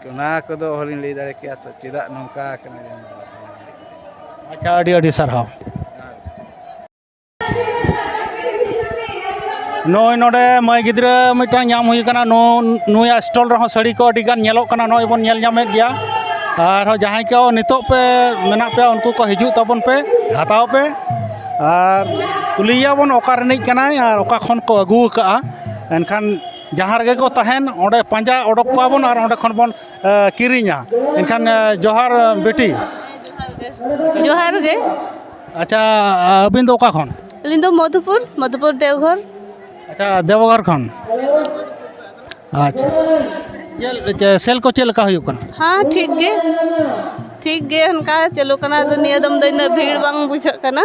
ᱚᱱᱟ ᱠᱚᱫᱚ ᱚᱦᱚᱞᱤᱧ ᱞᱟᱹᱭ ᱫᱟᱲᱮ ᱠᱮᱭᱟ ᱛᱚ, ᱪᱮᱫᱟᱜ ᱱᱚᱝᱠᱟ ᱟᱠᱟᱱᱟ ᱡᱮ᱾ ᱟᱪᱪᱷᱟ, ᱟᱹᱰᱤ ᱟᱹᱰᱤ ᱥᱟᱨᱦᱟᱣ᱾ ᱱᱚᱜᱼᱚᱭ ᱱᱚᱰᱮ ᱢᱟᱹᱭ ᱜᱤᱫᱽᱨᱟᱹ ᱢᱤᱫᱴᱟᱝ ᱧᱟᱢ ᱦᱩᱭ ᱠᱟᱱᱟ᱾ ᱱᱩ-, ᱱᱩᱭᱟᱜ ᱥᱴᱚᱞ ᱨᱮᱦᱚᱸ ᱥᱟᱹᱲᱤ ᱠᱚ ᱟᱹᱰᱤ ᱜᱟᱱ ᱧᱮᱞᱚᱜ ᱠᱟᱱᱟ, ᱱᱚᱜᱼᱚᱭ ᱵᱚᱱ ᱧᱮᱞ ᱧᱟᱢᱮᱫ ᱜᱮᱭᱟ᱾ ᱟᱨᱦᱚᱸ ᱡᱟᱦᱟᱸᱭ ᱠᱚ ᱱᱤᱛᱚᱜ ᱯᱮ ᱢᱮᱱᱟᱜ ᱯᱮᱭᱟ, ᱩᱱᱠᱩ ᱠᱚ ᱦᱤᱡᱩᱜ ᱛᱟᱵᱚᱱ ᱯᱮ, ᱦᱟᱛᱟᱣ ᱯᱮ᱾ ᱟᱨ ᱠᱩᱞᱤᱭᱮᱭᱟᱵᱚᱱ ᱚᱠᱟ ᱨᱤᱱᱤᱡ ᱠᱟᱱᱟᱭ ᱟᱨ ᱚᱠᱟ ᱠᱷᱚᱱ ᱠᱚ ᱟᱹᱜᱩ ᱟᱠᱟᱫᱼᱟ᱾ ᱮᱱᱠᱷᱟᱱ ᱡᱟᱦᱟᱸ ᱨᱮᱜᱮ ᱠᱚ ᱛᱟᱦᱮᱱ, ᱚᱸᱰᱮ ᱯᱟᱸᱡᱟ ᱚᱰᱚᱠ ᱠᱚᱣᱟ ᱵᱚᱱ ᱟᱨ ᱚᱸᱰᱮ ᱠᱷᱚᱱ ᱵᱚᱱ, ᱮ, ᱠᱤᱨᱤᱧᱟ᱾ ᱮᱱᱠᱷᱟᱱ, ᱮ, ᱡᱚᱦᱟᱨ, ᱵᱤᱴᱤ᱾ ᱡᱚᱦᱟᱨ ᱜᱮ᱾ ᱟᱪᱪᱷᱟ, ᱟᱹᱵᱤᱱ ᱫᱚ ᱚᱠᱟ ᱠᱷᱚᱱ? ᱟᱹᱞᱤᱧ ᱫᱚ ᱢᱚᱫᱷᱩᱯᱩᱨ, ᱢᱚᱫᱷᱩᱯᱩᱨ ᱫᱮᱣᱜᱷᱚᱨ᱾ ᱟᱪᱪᱷᱟ, ᱫᱮᱣᱜᱷᱚᱨ ᱠᱷᱚᱱ᱾ ᱟᱪᱪᱷᱟ, ᱪᱮᱫ, ᱪᱮ-, ᱥᱮᱞ ᱠᱚ ᱪᱮᱫ ᱞᱮᱠᱟ ᱦᱩᱭᱩᱜ ᱠᱟᱱᱟ? ᱦᱮᱸ, ᱴᱷᱤᱠ ᱜᱮ, ᱴᱷᱤᱠ ᱜᱮ, ᱚᱱᱠᱟ ᱪᱟᱹᱞᱩ ᱠᱟᱱᱟ᱾ ᱟᱫᱚ ᱱᱤᱭᱟᱹ ᱫᱚᱢ ᱫᱚ ᱤᱱᱟᱹᱜ ᱵᱷᱤᱲ ᱵᱟᱝ ᱵᱩᱡᱷᱟᱹᱜ ᱠᱟᱱᱟ᱾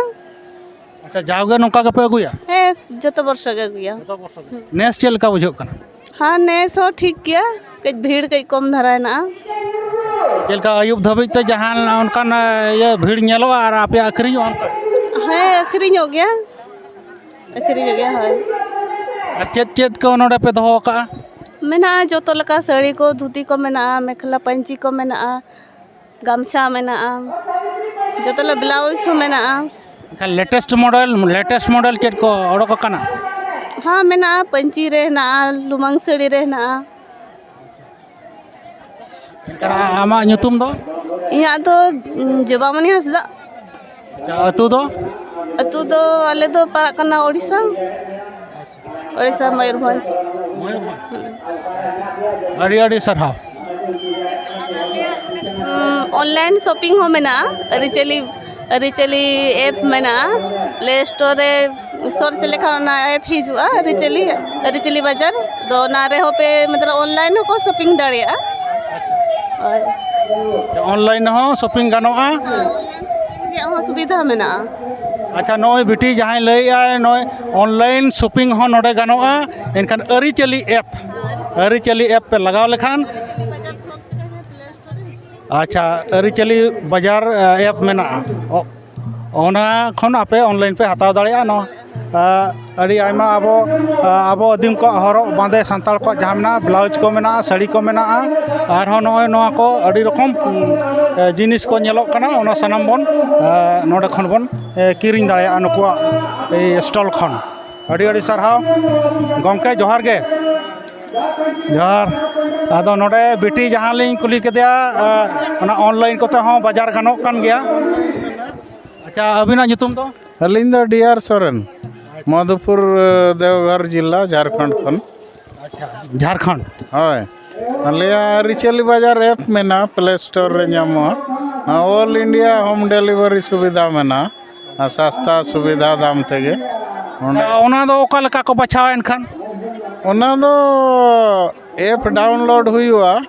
ᱟᱪᱪᱷᱟ, ᱡᱟᱣᱜᱮ ᱱᱚᱝᱠᱟ ᱜᱮᱯᱮ ᱟᱹᱜᱩᱭᱟ? ᱦᱮᱸ, ᱡᱚᱛᱚ ᱵᱚᱨᱥᱚ ᱜᱮ ᱟᱹᱜᱩᱭᱟ᱾ ᱱᱮᱥ ᱪᱮᱫ ᱞᱮᱠᱟ ᱵᱩᱡᱷᱟᱹᱜ ᱠᱟᱱᱟ? ᱦᱮᱸ, ᱱᱮᱥ ᱦᱚᱸ ᱴᱷᱤᱠ ᱜᱮᱭᱟ, ᱠᱟᱹᱡ ᱵᱷᱤᱲ ᱠᱟᱹᱡ ᱠᱚᱢ ᱫᱷᱟᱨᱟ ᱦᱮᱱᱟᱜᱼᱟ᱾ ᱪᱮᱫ ᱞᱮᱠᱟ ᱟᱹᱭᱩᱵ ᱫᱷᱟᱹᱵᱤᱡ ᱛᱮ ᱡᱟᱦᱟᱸ ᱚᱱᱠᱟᱱ, ᱤᱭᱟᱹ, ᱵᱷᱤᱲ ᱧᱮᱞᱚᱜᱼᱟ ᱟᱨ ᱟᱯᱮᱭᱟᱜ ᱟᱹᱠᱷᱨᱤᱧᱚᱜᱼᱟ ᱚᱱᱠᱟ? ᱦᱮᱸ, ᱟᱹᱠᱷᱨᱤᱧᱚᱜ ᱜᱮᱭᱟ, ᱟᱹᱠᱷᱨᱤᱧᱚᱜ ᱜᱮᱭᱟ, ᱦᱳᱭ᱾ ᱟᱨ ᱪᱮᱫ ᱪᱮᱫ ᱠᱚ ᱱᱚᱰᱮ ᱯᱮ ᱫᱚᱦᱚ ᱟᱠᱟᱜᱼᱟ? ᱢᱮᱱᱟᱜᱼᱟ, ᱡᱚᱛᱚ ᱞᱮᱠᱟ ᱥᱟᱹᱲᱤ ᱠᱚ, ᱫᱷᱩᱛᱤ ᱠᱚ ᱢᱮᱱᱟᱜᱼᱟ, ᱢᱮᱠᱷᱞᱟ ᱯᱟᱹᱧᱪᱤ ᱠᱚ ᱢᱮᱱᱟᱜᱼᱟ, ᱜᱟᱢᱪᱷᱟ ᱢᱮᱱᱟᱜᱼᱟ, ᱡᱚᱛᱚ ᱞᱮᱠᱟ ᱵᱞᱟᱣᱩᱡᱽ ᱦᱚᱸ ᱢᱮᱱᱟᱜᱼᱟ᱾ ᱮᱱᱠᱷᱟᱱ latest model, latest model ᱪᱮᱫ ᱠᱚ ᱚᱰᱚᱠ ᱟᱠᱟᱱᱟ? ᱦᱮᱸ, ᱢᱮᱱᱟᱜᱼᱟ, ᱯᱟᱹᱧᱪᱤ ᱨᱮ ᱦᱮᱱᱟᱜᱼᱟ, ᱞᱩᱢᱟᱝ ᱥᱟᱹᱲᱤ ᱨᱮ ᱦᱮᱱᱟᱜᱼᱟ᱾ ᱮᱱᱠᱷᱟᱱ ᱟᱢᱟᱜ ᱧᱩᱛᱩᱢ ᱫᱚ? ᱤᱧᱟᱹᱜ ᱫᱚ, ᱩᱸ, ᱡᱚᱵᱟᱢᱚᱱᱤ ᱦᱟᱸᱥᱫᱟ᱾ ᱟᱪᱪᱷᱟ, ᱟᱹᱛᱩ ᱫᱚ? ᱟᱹᱛᱩ ᱫᱚ ᱟᱞᱮ ᱫᱚ ᱯᱟᱲᱟᱜ ᱠᱟᱱᱟ ᱳᱰᱤᱥᱟ, ᱳᱰᱤᱥᱟ, ᱢᱚᱭᱩᱨᱵᱷᱚᱸᱡᱽ᱾ ᱢᱚᱭᱩᱨᱵᱷᱚᱸᱡᱽ᱾ ᱦᱩᱸ᱾ ᱟᱹᱰᱤ ᱟᱹᱰᱤ ᱥᱟᱨᱦᱟᱣ᱾ ᱚᱱᱞᱟᱭᱤᱱ ᱥᱚᱯᱤᱝ ᱦᱚᱸ ᱢᱮᱱᱟᱜᱼᱟ᱾ ᱟᱹᱨᱤᱪᱟᱹᱞᱤ ᱟᱹᱨᱤᱪᱟᱹᱞᱤ ᱮᱯ ᱢᱮᱱᱟᱜᱼᱟ᱾ ᱯᱞᱮ ᱥᱴᱳᱨ ᱨᱮ ᱥᱟᱨᱪ ᱞᱮᱠᱷᱟᱱ ᱚᱱᱟ ᱮᱯ ᱦᱤᱡᱩᱜᱼᱟ, ᱟᱹᱨᱤᱪᱟᱹᱞᱤ ᱟᱹᱨᱤᱪᱟᱹᱞᱤ ᱵᱟᱡᱟᱨ᱾ ᱫᱚ ᱚᱱᱟ ᱨᱮᱦᱚᱸ ᱯᱮ ᱢᱚᱛᱞᱚᱵ ᱚᱱᱞᱟᱭᱤᱱ ᱦᱚᱸᱠᱚ ᱥᱚᱯᱤᱝ ᱫᱟᱲᱮᱭᱟᱜᱼᱟ᱾ ᱦᱳᱭ᱾ ᱚᱱᱞᱟᱭᱤᱱ ᱦᱚᱸ ᱥᱚᱯᱤᱝ ᱜᱟᱱᱚᱜᱼᱟ᱾ ᱨᱮᱭᱟᱜ ᱦᱚᱸ ᱥᱩᱵᱤᱫᱷᱟ ᱢᱮᱱᱟᱜᱼᱟ᱾ ᱟᱪᱪᱷᱟ, ᱱᱚᱜᱼᱚᱭ ᱵᱤᱴᱤ ᱡᱟᱦᱟᱸᱭ ᱞᱟᱹᱭᱮᱫᱼᱟᱭ, ᱱᱚᱜᱼᱚᱭ ᱚᱱᱞᱟᱭᱤᱱ ᱥᱚᱯᱤᱝ ᱦᱚᱸ ᱱᱚᱰᱮ ᱜᱟᱱᱚᱜᱼᱟ᱾ ᱮᱱᱠᱷᱟᱱ ᱟᱹᱨᱤᱪᱟᱹᱞᱤ ᱮᱯ ᱟᱹᱨᱤᱪᱟᱹᱞᱤ ᱮᱯ ᱯᱮ ᱞᱟᱜᱟᱣ ᱞᱮᱠᱷᱟᱱ ᱟᱪᱪᱷᱟ, ᱟᱹᱨᱤᱪᱟᱹᱞᱤ ᱵᱟᱡᱟᱨ ᱮᱯ ᱢᱮᱱᱟᱜᱼᱟ᱾ ᱚ-, ᱚᱱᱟ ᱠᱷᱚᱱ ᱟᱯᱮ ᱚᱱᱞᱟᱭᱤᱱ ᱯᱮ ᱦᱟᱛᱟᱣ ᱫᱟᱲᱮᱭᱟᱜᱼᱟ᱾ ᱱᱚᱣᱟ ᱟᱹᱰᱤ ᱟᱭᱢᱟ ᱟᱵᱚ ᱟᱵᱚ ᱟᱹᱫᱤᱢ ᱠᱚᱣᱟᱜ ᱦᱚᱨᱚᱜ ᱵᱟᱸᱫᱮ, ᱥᱟᱱᱛᱟᱲ ᱠᱚᱣᱟᱜ ᱡᱟᱦᱟᱸ ᱢᱮᱱᱟᱜᱼᱟ, ᱵᱞᱟᱣᱩᱡᱽ ᱠᱚ ᱢᱮᱱᱟᱜᱼᱟ, ᱥᱟᱹᱲᱤ ᱠᱚ ᱢᱮᱱᱟᱜᱼᱟ, ᱟᱨᱦᱚᱸ ᱱᱚᱜᱼᱚᱭ ᱱᱚᱣᱟ ᱠᱚ ᱟᱹᱰᱤ ᱨᱚᱠᱚᱢ ᱡᱤᱱᱤᱥ ᱠᱚ ᱧᱮᱞᱚᱜ ᱠᱟᱱᱟ᱾ ᱚᱱᱟ ᱥᱟᱱᱟᱢ ᱵᱚᱱ ᱱᱚᱰᱮ ᱠᱷᱚᱱ ᱵᱚᱱ ᱠᱤᱨᱤᱧ ᱫᱟᱲᱮᱭᱟᱜᱼᱟ ᱱᱩᱠᱩᱣᱟᱜ ᱥᱴᱚᱞ ᱠᱷᱚᱱ᱾ ᱟᱹᱰᱤ ᱟᱹᱰᱤ ᱥᱟᱨᱦᱟᱣ ᱜᱚᱢᱠᱮ, ᱡᱚᱦᱟᱨ ᱜᱮ᱾ ᱡᱚᱦᱟᱨ᱾ ᱟᱫᱚ ᱱᱚᱰᱮ ᱵᱤᱴᱤ ᱡᱟᱦᱟᱸ ᱞᱤᱧ ᱠᱩᱞᱤ ᱠᱮᱫᱮᱭᱟ, ᱚᱱᱟ ᱚᱱᱞᱟᱭᱤᱱ ᱠᱚᱛᱮ ᱦᱚᱸ ᱵᱟᱡᱟᱨ ᱜᱟᱱᱚᱜ ᱠᱟᱱ ᱜᱮᱭᱟ᱾ ᱟᱪᱪᱷᱟ, ᱟᱹᱵᱤᱱᱟᱜ ᱧᱩᱛᱩᱢ ᱫᱚ? ᱟᱹᱞᱤᱧ ᱫᱚ ᱰᱤ ᱟᱨ ᱥᱚᱨᱮᱱ, ᱢᱚᱫᱷᱩᱯᱩᱨ, ᱫᱮᱣᱜᱷᱚᱨ ᱡᱤᱞᱟ, ᱡᱷᱟᱲᱠᱷᱚᱸᱰ ᱠᱷᱚᱱ᱾ ᱟᱪᱪᱷᱟ, ᱡᱷᱟᱲᱠᱷᱚᱸᱰ᱾ ᱦᱳᱭ, ᱟᱞᱮᱭᱟᱜ ᱟᱹᱨᱤᱪᱟᱹᱞᱤ ᱵᱟᱡᱟᱨ ᱮᱯ ᱢᱮᱱᱟᱜᱼᱟ, ᱯᱞᱮ ᱥᱴᱳᱨ ᱨᱮ ᱧᱟᱢᱚᱜᱼᱟ᱾ ᱚᱞ ᱤᱱᱰᱤᱭᱟ ᱦᱳᱢ ᱰᱮᱞᱤᱵᱷᱟᱨᱤ ᱥᱩᱵᱤᱫᱷᱟ ᱢᱮᱱᱟᱜᱼᱟ᱾ ᱟᱨ ᱥᱟᱥᱛᱟ ᱥᱩᱵᱤᱫᱷᱟ ᱫᱟᱢ ᱛᱮᱜᱮ ᱚᱸᱰᱮ᱾ ᱚᱱᱟ ᱫᱚ ᱚᱠᱟ ᱞᱮᱠᱟ ᱠᱚ ᱵᱟᱪᱷᱟᱣᱟ ᱮᱱᱠᱷᱟᱱ? ᱚᱱᱟ ᱫᱚ ᱮᱯ ᱰᱟᱣᱩᱱᱞᱳᱰ ᱦᱩᱭᱩᱜᱼᱟ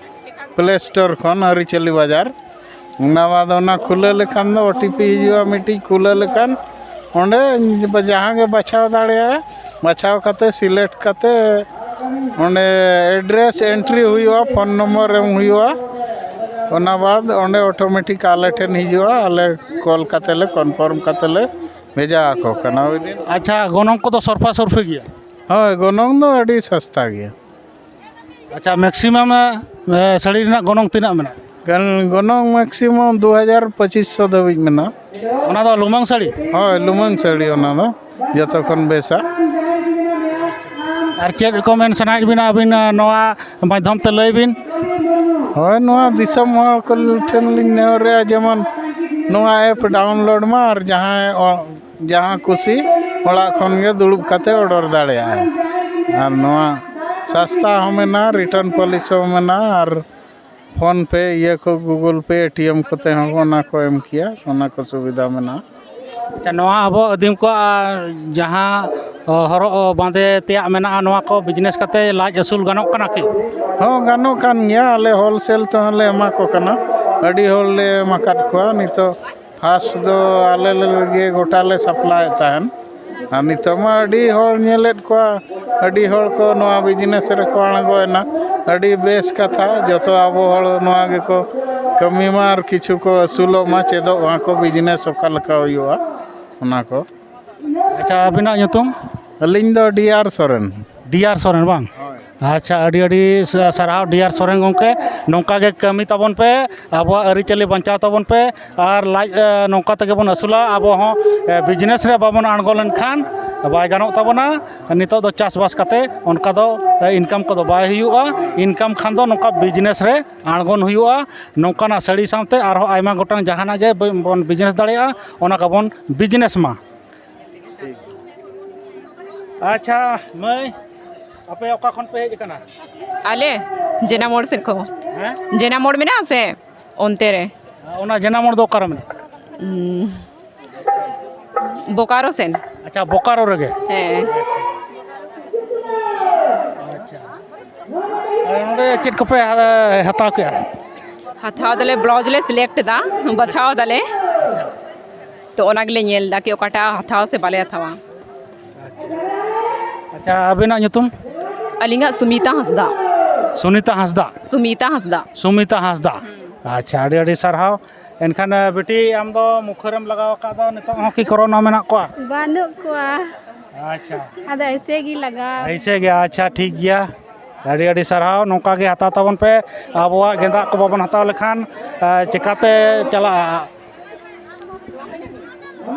ᱯᱞᱮ ᱥᱴᱳᱨ ᱠᱷᱚᱱ, ᱟᱹᱨᱤᱪᱟᱹᱞᱤ ᱵᱟᱡᱟᱨ᱾ ᱚᱱᱟ ᱵᱟᱫ ᱚᱱᱟ ᱠᱷᱩᱞᱟᱹᱣ ᱞᱮᱠᱷᱟᱱ ᱫᱚ ᱳ ᱴᱤ ᱯᱤ ᱦᱤᱡᱩᱜᱼᱟ ᱢᱤᱫᱴᱤᱡ, ᱠᱷᱩᱞᱟᱹᱣ ᱞᱮᱠᱷᱟᱱ ᱚᱸᱰᱮ ᱡᱟᱦᱟᱸ ᱜᱮ ᱵᱟᱪᱷᱟᱣ ᱫᱟᱲᱮᱭᱟᱜᱼᱟ, ᱵᱟᱪᱷᱟᱣ ᱠᱟᱛᱮ ᱥᱤᱞᱮᱠᱴ ᱠᱟᱛᱮ ᱚᱸᱰᱮ ᱮᱰᱨᱮᱥ ᱮᱱᱴᱨᱤ ᱦᱩᱭᱩᱜᱼᱟ, ᱯᱷᱳᱱ ᱱᱚᱢᱵᱚᱨ ᱮᱢ ᱦᱩᱭᱩᱜᱼᱟ᱾ ᱚᱱᱟ ᱵᱟᱫ ᱚᱸᱰᱮ ᱚᱴᱳᱢᱮᱴᱤᱠ ᱟᱞᱮ ᱴᱷᱮᱱ ᱦᱤᱡᱩᱜᱼᱟ, ᱟᱞᱮ ᱠᱚᱞ ᱠᱟᱛᱮ ᱞᱮ ᱠᱚᱱᱯᱷᱟᱨᱢ ᱠᱟᱛᱮ ᱞᱮ ᱵᱷᱮᱡᱟ ᱟᱠᱚ ᱠᱟᱱᱟ ᱩᱭᱫᱤᱱ᱾ ᱟᱪᱪᱷᱟ, ᱜᱚᱱᱚᱝ ᱠᱚᱫᱚ ᱥᱚᱨᱯᱷᱟ ᱥᱚᱨᱯᱷᱤ ᱜᱮᱭᱟ? ᱦᱳᱭ, ᱜᱚᱱᱚᱝ ᱫᱚ ᱟᱹᱰᱤ ᱥᱚᱥᱛᱟ ᱜᱮᱭᱟ᱾ ᱟᱪᱪᱷᱟ, ᱢᱮᱠᱥᱤᱢᱟᱢ ᱥᱟᱹᱲᱤ ᱨᱮᱱᱟᱜ ᱜᱚᱱᱚᱝ ᱛᱤᱱᱟᱹᱜ ᱢᱮᱱᱟᱜᱼᱟ? ᱜᱚᱱᱚᱝ ᱢᱮᱠᱥᱤᱢᱟᱢ ᱫᱩ ᱦᱟᱡᱟᱨ ᱯᱚᱸᱪᱤᱥ ᱥᱚ ᱫᱷᱟᱹᱵᱤᱡ ᱢᱮᱱᱟᱜᱼᱟ᱾ ᱚᱱᱟ ᱫᱚ ᱞᱩᱢᱟᱹᱝ ᱥᱟᱹᱲᱤ? ᱦᱳᱭ, ᱞᱩᱢᱟᱹᱝ ᱥᱟᱹᱲᱤ ᱚᱱᱟ ᱫᱚ ᱡᱚᱛᱚ ᱠᱷᱚᱱ ᱵᱮᱥᱟ᱾ ᱟᱨ ᱪᱮᱫ ᱠᱚ ᱢᱮᱱ ᱥᱟᱱᱟᱭᱮᱫ ᱵᱤᱱᱟ ᱟᱹᱵᱤᱱ, ᱱᱚᱣᱟ ᱢᱟᱫᱽᱫᱷᱚᱢ ᱛᱮ ᱞᱟᱹᱭ ᱵᱤᱱ? ᱦᱳᱭ, ᱱᱚᱣᱟ ᱫᱤᱥᱚᱢ ᱦᱚᱲ ᱠᱚ ᱴᱷᱮᱱ ᱞᱤᱧ ᱱᱮᱦᱚᱨᱮᱜᱼᱟ, ᱡᱮᱢᱚᱱ ᱱᱚᱣᱟ ᱮᱯ ᱰᱟᱣᱩᱱᱞᱳᱰ ᱢᱟ, ᱟᱨ ᱡᱟᱦᱟᱸᱭ ᱡᱟᱦᱟᱸ ᱠᱩᱥᱤ ᱚᱲᱟᱜ ᱠᱷᱚᱱ ᱜᱮ ᱫᱩᱲᱩᱵ ᱠᱟᱛᱮ ᱚᱰᱟᱨ ᱫᱟᱲᱮᱭᱟᱜᱼᱟᱭ᱾ ᱟᱨ ᱱᱚᱣᱟ ᱥᱟᱥᱛᱟ ᱦᱚᱸ ᱢᱮᱱᱟᱜᱼᱟ, ᱨᱤᱴᱟᱨᱱ ᱯᱚᱞᱤᱥᱤ ᱦᱚᱸ ᱢᱮᱱᱟᱜᱼᱟ, ᱟᱨ PhonePe, ᱤᱭᱟᱹ ᱠᱚ, Google Pay, ᱮᱴᱤᱮᱢ ᱠᱚᱛᱮ ᱦᱚᱸ ᱚᱱᱟ ᱠᱚ ᱮᱢ ᱠᱮᱭᱟ, ᱚᱱᱟ ᱠᱚ ᱥᱩᱵᱤᱫᱷᱟ ᱢᱮᱱᱟᱜᱼᱟ᱾ ᱟᱪᱪᱷᱟ, ᱱᱚᱣᱟ ᱟᱵᱚ ᱟᱹᱫᱤᱢ ᱠᱚᱣᱟᱜ ᱡᱟᱦᱟᱸ ᱚ, ᱦᱚᱨᱚᱜ ᱵᱟᱸᱫᱮ ᱛᱮᱭᱟᱜ ᱢᱮᱱᱟᱜᱼᱟ, ᱱᱚᱣᱟ ᱠᱚ ᱵᱤᱡᱽᱱᱮᱥ ᱠᱟᱛᱮ ᱞᱟᱡ ᱟᱹᱥᱩᱞ ᱜᱟᱱᱚᱜ ᱠᱟᱱᱟ ᱠᱤ? ᱦᱚᱸ, ᱜᱟᱱᱚᱜ ᱠᱟᱱ ᱜᱮᱭᱟ᱾ ᱟᱞᱮ ᱦᱳᱞᱥᱮᱞ ᱛᱮᱦᱚᱸ ᱞᱮ ᱮᱢᱟ ᱠᱚ ᱠᱟᱱᱟ᱾ ᱟᱹᱰᱤ ᱦᱚᱲ ᱞᱮ ᱮᱢ ᱟᱠᱟᱫ ᱠᱚᱣᱟ᱾ ᱱᱤᱛᱚᱜ ᱯᱷᱟᱥᱴ ᱫᱚ ᱟᱞᱮ ᱞᱮ ᱜᱮ ᱜᱚᱴᱟ ᱞᱮ ᱥᱟᱯᱞᱟᱭᱮᱫ ᱛᱟᱦᱮᱱ, ᱟᱨ ᱱᱤᱛᱚᱜ ᱢᱟ ᱟᱹᱰᱤ ᱦᱚᱲ ᱧᱮᱞᱮᱫ ᱠᱚᱣᱟ, ᱟᱹᱰᱤ ᱦᱚᱲ ᱠᱚ ᱱᱚᱣᱟ ᱵᱤᱡᱽᱱᱮᱥ ᱨᱮᱠᱚ ᱟᱬᱜᱚᱭᱮᱱᱟ᱾ ᱟᱹᱰᱤ ᱵᱮᱥ ᱠᱟᱛᱷᱟ, ᱡᱚᱛᱚ ᱟᱵᱚ ᱦᱚᱲ ᱱᱚᱣᱟ ᱜᱮᱠᱚ ᱠᱟᱹᱢᱤ ᱢᱟ ᱟᱨ ᱠᱤᱪᱷᱩ ᱠᱚ ᱟᱹᱥᱩᱞᱚᱜ ᱢᱟ, ᱪᱮᱫᱚᱜ ᱢᱟ ᱠᱚ ᱵᱤᱡᱽᱱᱮᱥ ᱚᱠᱟ ᱞᱮᱠᱟ ᱦᱩᱭᱩᱜᱼᱟ, ᱚᱱᱟ ᱠᱚ᱾ ᱟᱪᱪᱷᱟ, ᱟᱹᱵᱤᱱᱟᱜ ᱧᱩᱛᱩᱢ? ᱟᱹᱞᱤᱧ ᱫᱚ ᱰᱤ ᱟᱨ ᱥᱚᱨᱮᱱ᱾ ᱰᱤ ᱟᱨ ᱥᱚᱨᱮᱱ, ᱵᱟᱝ? ᱟᱪᱪᱷᱟ, ᱟᱹᱰᱤ ᱟᱹᱰᱤ ᱥᱟ- ᱥᱟᱨᱦᱟᱣ ᱰᱤ ᱟᱨ ᱥᱚᱨᱮᱱ ᱜᱚᱢᱠᱮ᱾ ᱱᱚᱝᱠᱟ ᱜᱮ ᱠᱟᱹᱢᱤ ᱛᱟᱵᱚᱱ ᱯᱮ, ᱟᱵᱚᱣᱟᱜ ᱟᱹᱨᱤᱪᱟᱹᱞᱤ ᱵᱟᱧᱪᱟᱣ ᱛᱟᱵᱚᱱ ᱯᱮ, ᱟᱨ ᱞᱟᱡ ᱮ, ᱱᱚᱝᱠᱟ ᱛᱮᱜᱮ ᱵᱚᱱ ᱟᱹᱥᱩᱞᱟ᱾ ᱟᱵᱚ ᱦᱚᱸ ᱮ, ᱵᱤᱡᱽᱱᱮᱥ ᱨᱮ ᱵᱟᱵᱚᱱ ᱟᱬᱜᱚ ᱞᱮᱱᱠᱷᱟᱱ ᱵᱟᱭ ᱜᱟᱱᱚᱜ ᱛᱟᱵᱚᱱᱟ᱾ ᱱᱤᱛᱚᱜ ᱫᱚ ᱪᱟᱥᱵᱟᱥ ᱠᱟᱛᱮ ᱚᱱᱠᱟ ᱫᱚ ᱮ, ᱤᱱᱠᱟᱢ ᱠᱚᱫᱚ ᱵᱟᱭ ᱦᱩᱭᱩᱜᱼᱟ᱾ ᱤᱱᱠᱟᱢ ᱠᱷᱟᱱ ᱫᱚ ᱱᱚᱝᱠᱟ ᱵᱤᱡᱽᱱᱮᱥ ᱨᱮ ᱟᱬᱜᱚᱱ ᱦᱩᱭᱩᱜᱼᱟ᱾ ᱱᱚᱝᱠᱟᱱᱟᱜ ᱥᱟᱹᱲᱤ ᱥᱟᱶᱛᱮ ᱟᱨᱦᱚᱸ ᱟᱭᱢᱟ ᱜᱚᱴᱟᱝ ᱡᱟᱦᱟᱱᱟᱜ ᱜᱮ ᱵᱚᱱ ᱵᱤᱡᱽᱱᱮᱥ ᱫᱟᱲᱮᱭᱟᱜᱼᱟ, ᱚᱱᱟ ᱠᱚᱵᱚᱱ ᱵᱤᱡᱽᱱᱮᱥ ᱢᱟ᱾ ᱟᱪᱪᱷᱟ ᱢᱟᱹᱭ, ᱟᱯᱮ ᱚᱠᱟ ᱠᱷᱚᱱ ᱯᱮ ᱦᱮᱡ ᱟᱠᱟᱱᱟ? ᱟᱞᱮ ᱡᱮᱱᱟ ᱢᱳᱲ ᱥᱮᱫ ᱠᱷᱚᱱ᱾ ᱦᱮᱸ? ᱡᱮᱱᱟ ᱢᱳᱲ ᱢᱮᱱᱟᱜᱼᱟ ᱥᱮ, ᱚᱱᱛᱮ ᱨᱮ᱾ ᱚᱱᱟ ᱡᱮᱱᱟ ᱢᱳᱲ ᱫᱚ ᱚᱠᱟᱨᱮ ᱢᱮᱱᱟᱜᱼᱟ? ᱩᱸ, ᱵᱳᱠᱟᱨᱳ ᱥᱮᱱ᱾ ᱟᱪᱪᱷᱟ, ᱵᱳᱠᱟᱨᱳ ᱨᱮᱜᱮ᱾ ᱦᱮᱸ᱾ ᱟᱪᱪᱷᱟ, ᱟᱨ ᱱᱚᱰᱮ ᱪᱮᱫ ᱠᱚᱯᱮ ᱦᱟ- ᱦᱟᱛᱟᱣ ᱠᱮᱜᱼᱟ? ᱦᱟᱛᱟᱣ ᱫᱟᱞᱮ, ᱵᱞᱟᱣᱩᱡᱽ ᱞᱮ ᱥᱤᱞᱮᱠᱴ ᱮᱫᱟ, ᱵᱟᱪᱷᱟᱣ ᱫᱟᱞᱮ᱾ ᱛᱚ ᱚᱱᱟ ᱜᱮᱞᱮ ᱧᱮᱞ ᱮᱫᱟ ᱠᱤ ᱚᱠᱟᱴᱟᱜ ᱦᱟᱛᱟᱣ ᱥᱮ ᱵᱟᱞᱮ ᱦᱟᱛᱟᱣᱟ᱾ ᱟᱪᱪᱷᱟ, ᱟᱹᱵᱤᱱᱟᱜ ᱧᱩᱛᱩᱢ? ᱟᱹᱞᱤᱧᱟᱜ ᱥᱩᱢᱤᱛᱟ ᱦᱟᱸᱥᱫᱟ᱾ ᱥᱩᱱᱤᱛᱟ ᱦᱟᱸᱥᱫᱟ᱾ ᱥᱩᱢᱤᱛᱟ ᱦᱟᱸᱥᱫᱟ᱾ ᱥᱩᱢᱤᱛᱟ ᱦᱟᱸᱥᱫᱟ᱾ ᱟᱪᱪᱷᱟ, ᱟᱹᱰᱤ ᱟᱹᱰᱤ ᱥᱟᱨᱦᱟᱣ᱾ ᱮᱱᱠᱷᱟᱱ ᱵᱤᱴᱤ, ᱟᱢ ᱫᱚ ᱢᱩᱠᱷᱟᱹᱨᱮᱢ ᱞᱟᱜᱟᱣ ᱟᱠᱟᱫ ᱫᱚ, ᱱᱤᱛᱚᱜ ᱦᱚᱸ ᱠᱤ ᱠᱳᱨᱳᱱᱟ ᱢᱮᱱᱟᱜ ᱠᱚᱣᱟ? ᱵᱟᱹᱱᱩᱜ ᱠᱚᱣᱟ᱾ ᱟᱪᱪᱷᱟ, ᱟᱫᱚ ᱮᱭᱥᱮ ᱜᱮ ᱞᱟᱜᱟᱣ᱾ ᱮᱭᱥᱮ ᱜᱮ᱾ ᱟᱪᱪᱷᱟ, ᱴᱷᱤᱠ ᱜᱮᱭᱟ, ᱟᱹᱰᱤ ᱟᱹᱰᱤ ᱥᱟᱨᱦᱟᱣ᱾ ᱱᱚᱝᱠᱟ ᱜᱮ ᱦᱟᱛᱟᱣ ᱛᱟᱵᱚᱱ ᱯᱮ, ᱟᱵᱚᱣᱟᱜ ᱜᱮᱸᱫᱟᱜ ᱠᱚ ᱵᱟᱵᱚᱱ ᱦᱟᱛᱟᱣ ᱞᱮᱠᱷᱟᱱ ᱮ, ᱪᱮᱠᱟᱛᱮ ᱪᱟᱞᱟᱜᱼᱟ?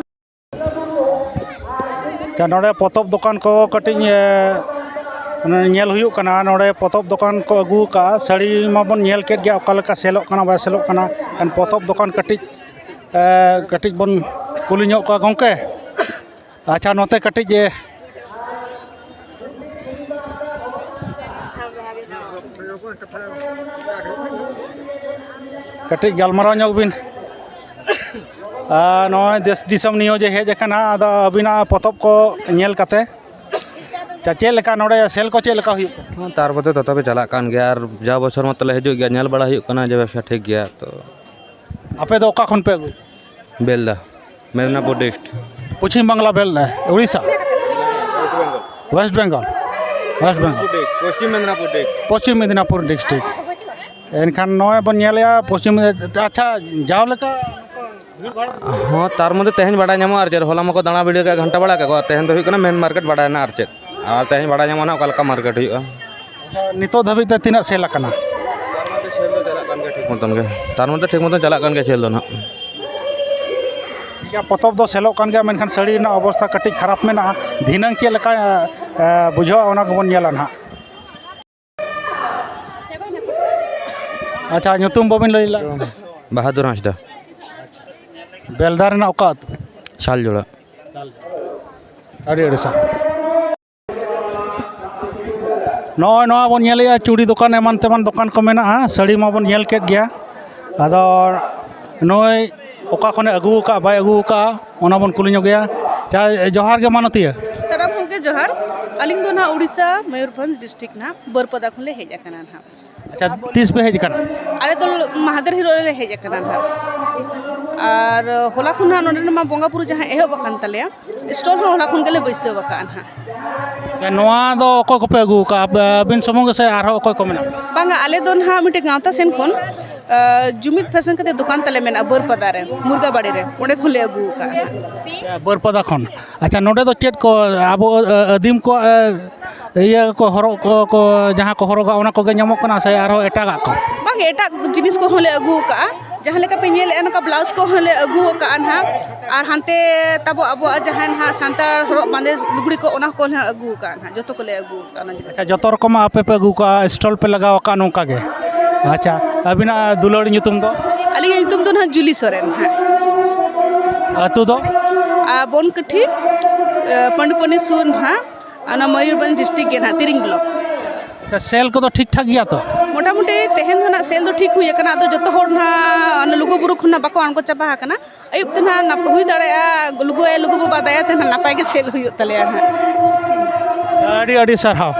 ᱟᱪᱪᱷᱟ, ᱱᱚᱰᱮ ᱯᱚᱛᱚᱵ ᱫᱚᱠᱟᱱ ᱠᱚ ᱠᱟᱹᱴᱤᱡ ᱮ, ᱧᱮᱞ ᱦᱩᱭᱩᱜ ᱠᱟᱱᱟ᱾ ᱱᱚᱰᱮ ᱯᱚᱛᱚᱵ ᱫᱚᱠᱟᱱ ᱠᱚ ᱟᱹᱜᱩ ᱟᱠᱟᱫᱼᱟ᱾ ᱥᱟᱹᱲᱤ ᱢᱟᱵᱚᱱ ᱧᱮᱞ ᱠᱮᱫ ᱜᱮᱭᱟ, ᱚᱠᱟ ᱞᱮᱠᱟ ᱥᱮᱞᱚᱜ ᱠᱟᱱᱟ ᱵᱟᱭ ᱥᱮᱞᱚᱜ ᱠᱟᱱᱟ᱾ ᱮᱱ ᱯᱚᱛᱚᱵ ᱫᱚᱠᱟᱱ ᱠᱟᱹᱴᱤᱡ ᱮ, ᱠᱟᱹᱴᱤᱡ ᱵᱚᱱ ᱠᱩᱞᱤ ᱧᱚᱜ ᱠᱚᱣᱟ ᱜᱚᱢᱠᱮ᱾ ᱟᱪᱪᱷᱟ, ᱱᱚᱛᱮ ᱠᱟᱹᱴᱤᱡ ᱮ, ᱠᱟᱹᱴᱤᱡ ᱜᱟᱞᱢᱟᱨᱟᱣ ᱧᱚᱜ ᱵᱤᱱ᱾ ᱟᱨ ᱱᱚᱜᱼᱚᱭ ᱫᱮᱥ ᱫᱤᱥᱚᱢ ᱱᱤᱭᱩᱡᱽ ᱮ ᱦᱮᱡ ᱟᱠᱟᱱᱟ, ᱟᱫᱚ ᱟᱹᱵᱤᱱᱟᱜ ᱯᱚᱛᱚᱵ ᱠᱚ ᱧᱮᱞ ᱠᱟᱛᱮ, ᱪᱟ-, ᱪᱮᱫ ᱞᱮᱠᱟ ᱱᱚᱰᱮ ᱥᱮᱞ ᱠᱚ ᱪᱮᱫ ᱞᱮᱠᱟ ᱦᱩᱭᱩᱜ ᱠᱟᱱᱟ? ᱦᱚᱸ, ᱛᱟᱨ ᱢᱚᱫᱽᱫᱷᱮ ᱛᱚᱛᱷᱟᱯᱤ ᱪᱟᱞᱟᱜ ᱠᱟᱱ ᱜᱮᱭᱟ, ᱟᱨ ᱡᱟ ᱵᱚᱪᱷᱚᱨ ᱢᱚᱛᱚ ᱞᱮ ᱦᱤᱡᱩᱜ ᱜᱮᱭᱟ, ᱧᱮᱞ ᱵᱟᱲᱟ ᱦᱩᱭᱩᱜ ᱠᱟᱱᱟ ᱡᱮ ᱵᱮᱵᱽᱥᱟ ᱴᱷᱤᱠ ᱜᱮᱭᱟ᱾ ᱛᱚ ᱟᱯᱮ ᱫᱚ ᱚᱠᱟ ᱠᱷᱚᱱ ᱯᱮ ᱟᱹᱜᱩᱭᱟ? ᱵᱮᱞᱫᱟ, ᱢᱮᱫᱽᱱᱟᱯᱩᱨ ᱰᱤᱥᱴ᱾ ᱯᱚᱪᱷᱤᱢ ᱵᱟᱝᱞᱟ, ᱵᱮᱞᱫᱟ, ᱩᱲᱤᱥᱥᱟ? ᱳᱭᱮᱥᱴ ᱵᱮᱝᱜᱚᱞ᱾ ᱳᱭᱮᱥᱴ ᱵᱮᱝᱜᱚᱞ᱾ ᱯᱚᱪᱷᱤᱢ ᱢᱮᱫᱽᱱᱟᱯᱩᱨ ᱰᱤᱥᱴ᱾ ᱯᱚᱪᱷᱤᱢ ᱢᱮᱫᱽᱱᱟᱯᱩᱨ ᱰᱤᱥᱴᱨᱤᱠᱴ᱾ ᱮᱱᱠᱷᱟᱱ ᱱᱚᱜᱼᱚᱭ ᱵᱚᱱ ᱧᱮᱞᱮᱜᱼᱟ, ᱯᱚᱪᱷᱤᱢ, ᱟᱪᱪᱷᱟ, ᱡᱟᱣ ᱞᱮᱠᱟ ᱦᱚᱸ, ᱛᱟᱨ ᱢᱚᱫᱽᱫᱷᱮ ᱛᱮᱦᱮᱧ ᱵᱟᱰᱟᱭ ᱧᱟᱢᱚᱜᱼᱟ, ᱟᱨ ᱪᱮᱫ ᱦᱚᱞᱟ ᱢᱟᱠᱚ ᱫᱟᱬᱟ ᱵᱤᱰᱟᱹᱣ ᱠᱮᱫ ᱜᱷᱟᱱᱴᱟ ᱵᱟᱲᱟ ᱠᱟᱠᱚ, ᱟᱨ ᱛᱮᱦᱮᱧ ᱫᱚ ᱦᱩᱭᱩᱜ ᱠᱟᱱᱟ ᱢᱮᱱ ᱢᱟᱨᱠᱮᱴ ᱵᱟᱰᱟᱭᱮᱱᱟ, ᱟᱨ ᱪᱮᱫ, ᱟᱨ ᱛᱮᱦᱮᱧ ᱵᱟᱰᱟᱭ ᱧᱟᱢᱚᱜᱼᱟ ᱱᱟᱦᱟᱜ ᱚᱠᱟ ᱞᱮᱠᱟ ᱢᱟᱨᱠᱮᱴ ᱦᱩᱭᱩᱜᱼᱟ᱾ ᱱᱤᱛᱚᱜ ᱫᱷᱟᱹᱵᱤᱡ ᱛᱮ ᱛᱤᱱᱟᱹᱜ ᱥᱮᱞ ᱟᱠᱟᱱᱟ? ᱴᱷᱤᱠ ᱢᱚᱛᱚᱱ ᱜᱮ, ᱛᱟᱨ ᱢᱚᱫᱽᱫᱷᱮ ᱴᱷᱤᱠ ᱢᱚᱛᱚᱱ ᱪᱟᱞᱟᱜ ᱠᱟᱱ ᱜᱮᱭᱟ ᱥᱮᱞ ᱫᱚ ᱱᱟᱦᱟᱜ᱾ ᱴᱷᱤᱠ ᱜᱮᱭᱟ, ᱯᱚᱛᱚᱵ ᱫᱚ ᱥᱮᱞᱚᱜ ᱠᱟᱱ ᱜᱮᱭᱟ, ᱢᱮᱱᱠᱷᱟᱱ ᱥᱟᱹᱲᱤ ᱨᱮᱱᱟᱜ ᱚᱵᱚᱥᱛᱷᱟ ᱠᱟᱹᱴᱤᱡ ᱠᱷᱟᱨᱟᱯ ᱢᱮᱱᱟᱜᱼᱟ᱾ ᱫᱷᱤᱱᱟᱹᱝ ᱪᱮᱫ ᱞᱮᱠᱟ, ᱮ, ᱮ, ᱵᱩᱡᱷᱟᱹᱜᱼᱟ, ᱚᱱᱟ ᱠᱚᱵᱚᱱ ᱧᱮᱞᱟ ᱱᱟᱦᱟᱜ᱾ ᱟᱪᱪᱷᱟ, ᱧᱩᱛᱩᱢ ᱵᱟᱹᱵᱤᱱ ᱞᱟᱹᱭ ᱞᱮᱫᱟ? ᱵᱟᱦᱟᱫᱩᱨ ᱦᱟᱸᱥᱫᱟ᱾ ᱵᱮᱞᱫᱟ ᱨᱮᱱᱟᱜ ᱚᱠᱟ ᱟᱹᱛᱩ? ᱥᱟᱞᱡᱳᱲᱟ᱾ ᱟᱹᱰᱤ ᱟᱹᱰᱤ ᱥᱟᱨᱦᱟᱣ᱾ ᱱᱚᱜᱼᱚᱭ ᱱᱚᱣᱟ ᱵᱚᱱ ᱧᱮᱞᱮᱜᱼᱟ, ᱪᱩᱲᱤ ᱫᱚᱠᱟᱱ, ᱮᱢᱟᱱ ᱛᱮᱢᱟᱱ ᱫᱚᱠᱟᱱ ᱠᱚ ᱢᱮᱱᱟᱜᱼᱟ, ᱥᱟᱹᱲᱤ ᱢᱟᱵᱚᱱ ᱧᱮᱞ ᱠᱮᱫ ᱜᱮᱭᱟ᱾ ᱟᱫᱚ ᱱᱩᱭ ᱚᱠᱟ ᱠᱷᱚᱱᱮ ᱟᱹᱜᱩ ᱟᱠᱟᱫ, ᱵᱟᱭ ᱟᱹᱜᱩ ᱟᱠᱟᱫᱼᱟ, ᱚᱱᱟ ᱵᱚᱱ ᱠᱩᱞᱤ ᱧᱚᱜᱮᱭᱟ᱾ ᱟᱪᱪᱷᱟ, ᱡᱚᱦᱟᱨ ᱜᱮ ᱢᱟᱱᱚᱛᱤᱭᱟᱹ᱾ ᱥᱟᱱᱟᱢ ᱠᱚᱜᱮ ᱡᱚᱦᱟᱨ᱾ ᱟᱹᱞᱤᱧ ᱫᱚ ᱱᱟᱦᱟᱜ ᱩᱲᱤᱥᱥᱟ, ᱢᱚᱭᱩᱨᱵᱷᱚᱸᱡᱽ ᱰᱤᱥᱴᱨᱤᱠᱴ ᱱᱟᱦᱟᱜ, ᱵᱟᱹᱨᱯᱟᱫᱟ ᱠᱷᱚᱱ ᱞᱮ ᱦᱮᱡ ᱟᱠᱟᱱᱟ ᱱᱟᱦᱟᱜ᱾ ᱟᱪᱪᱷᱟ, ᱛᱤᱥ ᱯᱮ ᱦᱮᱡ ᱟᱠᱟᱱᱟ? ᱟᱞᱮ ᱫᱚ ᱢᱟᱦᱫᱮᱨ ᱦᱤᱞᱳᱜ ᱞᱮ ᱦᱮᱡ ᱟᱠᱟᱱᱟ ᱱᱟᱦᱟᱜ᱾ ᱟᱨ ᱦᱚᱞᱟ ᱠᱷᱚᱱ ᱱᱟᱦᱟᱜ ᱱᱚᱰᱮ ᱢᱟ ᱵᱚᱸᱜᱟ ᱵᱩᱨᱩ ᱡᱟᱦᱟᱸ ᱮᱦᱚᱵ ᱟᱠᱟᱱ ᱛᱟᱞᱮᱭᱟ, ᱥᱴᱚᱞ ᱦᱚᱸ ᱦᱚᱞᱟ ᱠᱷᱚᱱ ᱜᱮᱞᱮ ᱵᱟᱹᱭᱥᱟᱹᱣ ᱟᱠᱟᱫᱼᱟ ᱱᱟᱦᱟᱜ᱾ ᱱᱚᱣᱟ ᱫᱚ ᱚᱠᱚᱭ ᱠᱚᱯᱮ ᱟᱹᱜᱩ ᱟᱠᱟᱫᱼᱟ? ᱟᱯᱮ, ᱟᱹᱵᱤᱱ ᱥᱩᱢᱩᱝ ᱜᱮᱥᱮ ᱟᱨᱦᱚᱸ ᱚᱠᱚᱭ ᱠᱚ ᱢᱮᱱᱟᱜ ᱠᱚᱣᱟ? ᱵᱟᱝᱟ, ᱟᱞᱮ ᱫᱚ ᱱᱟᱦᱟᱜ ᱢᱤᱫᱴᱮᱱ ᱜᱟᱶᱛᱟ ᱥᱮᱱ ᱠᱷᱚᱱ, ᱟ, ᱡᱩᱢᱤᱫ ᱯᱷᱮᱥᱚᱱ ᱠᱟᱛᱮ ᱫᱚᱠᱟᱱ ᱛᱟᱞᱮ ᱢᱮᱱᱟᱜᱼᱟ ᱵᱟᱹᱨᱯᱟᱫᱟ ᱨᱮ, ᱢᱩᱨᱜᱟᱵᱟᱲᱤ ᱨᱮ, ᱚᱸᱰᱮ ᱠᱷᱚᱱ ᱞᱮ ᱟᱹᱜᱩ ᱟᱠᱟᱫᱼᱟ ᱱᱟᱦᱟᱜ᱾ ᱵᱟᱹᱨᱯᱟᱫᱟ ᱠᱷᱚᱱ᱾ ᱟᱪᱪᱷᱟ, ᱱᱚᱰᱮ ᱫᱚ ᱪᱮᱫ ᱠᱚ ᱟᱵᱚ, ᱟ, ᱟᱹᱫᱤᱢ ᱠᱚᱣᱟᱜ, ᱟ, ᱤᱭᱟᱹ ᱠᱚ ᱦᱚᱨᱚᱜ ᱠᱚ, ᱠᱚ ᱡᱟᱦᱟᱸ ᱠᱚ ᱦᱚᱨᱚᱜᱟ, ᱚᱱᱟ ᱠᱚᱜᱮ ᱧᱟᱢᱚᱜ ᱠᱟᱱᱟ ᱥᱮ ᱟᱨᱦᱚᱸ ᱮᱴᱟᱜᱟᱜ ᱠᱚ? ᱵᱟᱝ, ᱮᱴᱟᱜ ᱡᱤᱱᱤᱥ ᱠᱚᱦᱚᱸ ᱞᱮ ᱟᱹᱜᱩ ᱟᱠᱟᱫᱼᱟ᱾ ᱡᱟᱦᱟᱸ ᱞᱮᱠᱟ ᱯᱮ ᱧᱮᱞᱮᱫᱼᱟ, ᱱᱚᱝᱠᱟ ᱵᱞᱟᱣᱩᱡᱽ ᱠᱚᱦᱚᱸ ᱞᱮ ᱟᱹᱜᱩ ᱟᱠᱟᱫᱼᱟ ᱱᱟᱦᱟᱜ᱾ ᱟᱨ ᱦᱟᱱᱛᱮ ᱛᱟᱵᱚ ᱟᱵᱚᱣᱟᱜ ᱡᱟᱦᱟᱸ ᱱᱟᱦᱟᱜ ᱥᱟᱱᱛᱟᱲ ᱦᱚᱨᱚᱜ ᱵᱟᱸᱫᱮ ᱞᱩᱜᱽᱲᱤ ᱠᱚ, ᱚᱱᱟ ᱠᱚᱞᱮ ᱟᱹᱜᱩ ᱟᱠᱟᱫᱼᱟ ᱱᱟᱦᱟᱜ, ᱡᱚᱛᱚ ᱠᱚᱞᱮ ᱟᱹᱜᱩ ᱟᱠᱟᱫᱼᱟ ᱚᱱᱟ ᱡᱤᱱᱤᱥ᱾ ᱟᱪᱪᱷᱟ, ᱡᱚᱛᱚ ᱨᱚᱠᱚᱢᱟᱜ ᱟᱯᱮ ᱯᱮ ᱟᱹᱜᱩ ᱠᱟᱜᱼᱟ, ᱥᱴᱚᱞ ᱯᱮ ᱞᱟᱜᱟᱣ ᱟᱠᱟᱫᱼᱟ ᱱᱚᱝᱠᱟ ᱜᱮ? ᱟᱪᱪᱷᱟ, ᱟᱹᱵᱤᱱᱟᱜ ᱫᱩᱞᱟᱹᱲ ᱧᱩᱛᱩᱢ ᱫᱚ? ᱟᱹᱞᱤᱧᱟᱜ ᱧᱩᱛᱩᱢ ᱫᱚ ᱱᱟᱦᱟᱜ ᱡᱩᱞᱤ ᱥᱚᱨᱮᱱ ᱱᱟᱦᱟᱜ᱾ ᱟᱹᱛᱩ ᱫᱚ? ᱟ, ᱵᱚᱱᱠᱟᱹᱴᱷᱤ, ᱟ, ᱯᱟᱺᱰᱩᱯᱟᱱᱤ ᱥᱩᱨ ᱱᱟᱦᱟᱜ, ᱚᱱᱟ ᱢᱚᱭᱩᱨᱵᱷᱚᱸᱡᱽ ᱰᱤᱥᱴᱨᱤᱠᱴ ᱜᱮ ᱱᱟᱦᱟᱜ, ᱛᱤᱨᱤᱝ ᱵᱞᱚᱠ᱾ ᱟᱪᱪᱷᱟ, ᱥᱮᱞ ᱠᱚᱫᱚ ᱴᱷᱤᱠ ᱴᱷᱟᱠ ᱜᱮᱭᱟ ᱛᱚ? ᱢᱚᱴᱟᱢᱩᱴᱤ ᱛᱮᱦᱮᱧ ᱫᱚ ᱱᱟᱜ ᱥᱮᱞ ᱫᱚ ᱴᱷᱤᱠ ᱦᱩᱭ ᱟᱠᱟᱱᱟ, ᱟᱫᱚ ᱡᱚᱛᱚ ᱦᱚᱲ ᱱᱟᱜ ᱚᱱᱟ ᱞᱩᱜᱩ ᱵᱩᱨᱩ ᱠᱷᱚᱱ ᱱᱟᱜ ᱵᱟᱠᱚ ᱟᱬᱜᱚ ᱪᱟᱵᱟ ᱟᱠᱟᱱᱟ᱾ ᱟᱹᱭᱩᱵ ᱛᱮ ᱱᱟᱜ ᱱᱟᱯ-, ᱦᱩᱭ ᱫᱟᱲᱮᱭᱟᱜᱼᱟ, ᱞᱩᱜᱩ ᱟᱭᱳ, ᱞᱩᱜᱩ ᱵᱟᱵᱟ ᱫᱟᱭᱟ ᱛᱮ ᱱᱟᱜ ᱱᱟᱯᱟᱭ ᱜᱮ ᱥᱮᱞ ᱦᱩᱭᱩᱜ ᱛᱟᱞᱮᱭᱟ ᱱᱟᱜ᱾ ᱟᱹᱰᱤ ᱟᱹᱰᱤ ᱥᱟᱨᱦᱟᱣ᱾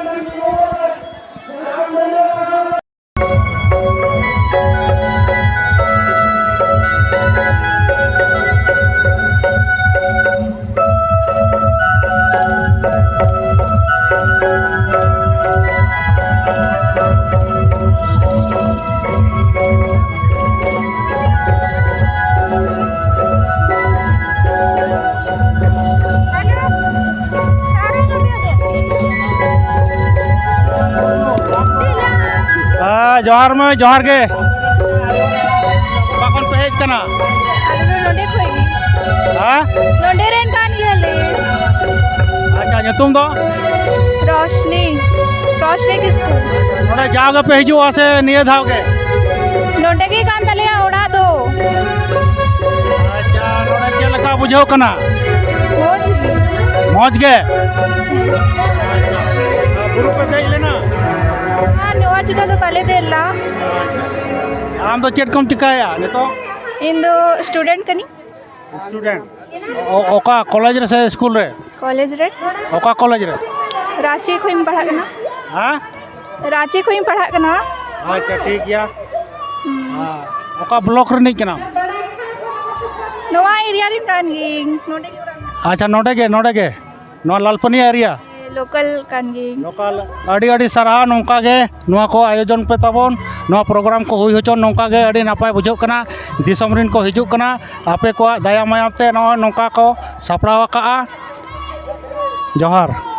ᱦᱮᱸ, ᱡᱚᱦᱟᱨ ᱢᱟᱹᱭ, ᱡᱚᱦᱟᱨ ᱜᱮ᱾ ᱚᱠᱟ ᱠᱷᱚᱱ ᱯᱮ ᱦᱮᱡ ᱠᱟᱱᱟ? ᱟᱞᱮ ᱫᱚ ᱱᱚᱰᱮ ᱠᱷᱚᱡ ᱜᱮ᱾ ᱦᱮᱸ? ᱱᱚᱰᱮ ᱨᱮᱱ ᱠᱟᱱ ᱜᱮᱭᱟᱞᱮ᱾ ᱟᱪᱪᱷᱟ, ᱧᱩᱛᱩᱢ ᱫᱚ? ᱨᱳᱥᱱᱤ, ᱨᱳᱥᱱᱤ ᱠᱤᱥᱠᱩ᱾ ᱱᱚᱰᱮ ᱡᱟᱣ ᱜᱮᱯᱮ ᱦᱤᱡᱩᱜᱼᱟ ᱥᱮ ᱱᱤᱭᱟᱹ ᱫᱷᱟᱣ ᱜᱮ? ᱱᱚᱰᱮ ᱜᱮ ᱠᱟᱱ ᱛᱟᱞᱮᱭᱟ ᱚᱲᱟᱜ ᱫᱚ᱾ ᱟᱪᱪᱷᱟ, ᱱᱚᱰᱮ ᱪᱮᱫ ᱞᱮᱠᱟ ᱵᱩᱡᱷᱟᱹᱣ ᱠᱟᱱᱟ? ᱢᱚᱡᱽ ᱜᱮ᱾ ᱢᱚᱡᱽ ᱜᱮ? ᱵᱩᱨᱩ ᱯᱮ ᱫᱮᱡ ᱞᱮᱱᱟ? ᱟᱨ ᱱᱚᱣᱟ ᱪᱤᱠᱟ ᱫᱚ ᱵᱟᱞᱮ ᱫᱮᱡ ᱞᱮᱱᱟ᱾ ᱟᱢ ᱫᱚ ᱪᱮᱫ ᱠᱚᱢ ᱪᱤᱠᱟᱹᱭᱟ ᱱᱤᱛᱚᱜ? ᱤᱧ ᱫᱚ ᱥᱴᱩᱰᱮᱱᱴ ᱠᱟᱹᱱᱟᱹᱧ᱾ ᱥᱴᱩᱰᱮᱱᱴ? ᱚ-, ᱚᱠᱟ ᱠᱚᱞᱮᱡᱽ ᱨᱮ ᱥᱮ ᱥᱠᱩᱞ ᱨᱮ? ᱠᱚᱞᱮᱡᱽ ᱨᱮ᱾ ᱚᱠᱟ ᱠᱚᱞᱮᱡᱽ ᱨᱮ? ᱨᱟᱸᱪᱤ ᱠᱷᱚᱱ ᱤᱧ ᱯᱟᱲᱦᱟᱜ ᱠᱟᱱᱟ᱾ ᱦᱮᱸ? ᱨᱟᱸᱪᱤ ᱠᱷᱚᱱ ᱤᱧ ᱯᱟᱲᱦᱟᱜ ᱠᱟᱱᱟ᱾ ᱟᱪᱪᱷᱟ, ᱴᱷᱤᱠ ᱜᱮᱭᱟ᱾ ᱦᱩᱸ᱾ ᱦᱮᱸ, ᱚᱠᱟ ᱵᱞᱚᱠ ᱨᱤᱱᱤᱡ ᱠᱟᱱᱟᱢ? ᱱᱚᱣᱟ ᱮᱨᱤᱭᱟ ᱨᱮᱱ ᱠᱟᱱ ᱜᱤᱭᱟᱹᱧ, ᱱᱚᱰᱮ ᱜᱮ ᱚᱲᱟᱜ ᱢᱮᱱᱟᱜᱼᱟ᱾ ᱟᱪᱪᱷᱟ, ᱱᱚᱰᱮ ᱜᱮ, ᱱᱚᱰᱮ ᱜᱮ, ᱱᱚᱣᱟ ᱞᱟᱞᱯᱟᱹᱱᱤᱭᱟ ᱮᱨᱤᱭᱟ? ᱞᱳᱠᱟᱞ ᱠᱟᱱ ᱜᱤᱭᱟᱹᱧ᱾ ᱞᱳᱠᱟᱞ᱾ ᱟᱹᱰᱤ ᱟᱹᱰᱤ ᱥᱟᱨᱦᱟᱣ, ᱱᱚᱝᱠᱟ ᱜᱮ ᱱᱚᱣᱟ ᱠᱚ ᱟᱭᱳᱡᱚᱱ ᱯᱮ ᱛᱟᱵᱚᱱ, ᱱᱚᱣᱟ ᱯᱨᱳᱜᱨᱟᱢ ᱠᱚ ᱦᱩᱭ ᱦᱚᱪᱚᱱ, ᱱᱚᱝᱠᱟ ᱜᱮ ᱟᱹᱰᱤ ᱱᱟᱯᱟᱭ ᱵᱩᱡᱷᱟᱹᱜ ᱠᱟᱱᱟ᱾ ᱫᱤᱥᱚᱢ ᱨᱮᱱ ᱠᱚ ᱦᱤᱡᱩᱜ ᱠᱟᱱᱟ, ᱟᱯᱮ ᱠᱚᱣᱟᱜ ᱫᱟᱭᱟ ᱢᱟᱭᱟ ᱛᱮ ᱱᱚᱜᱼᱚᱭ ᱱᱚᱝᱠᱟ ᱠᱚ ᱥᱟᱯᱲᱟᱣ ᱟᱠᱟᱜᱼᱟ᱾ ᱡᱚᱦᱟᱨ᱾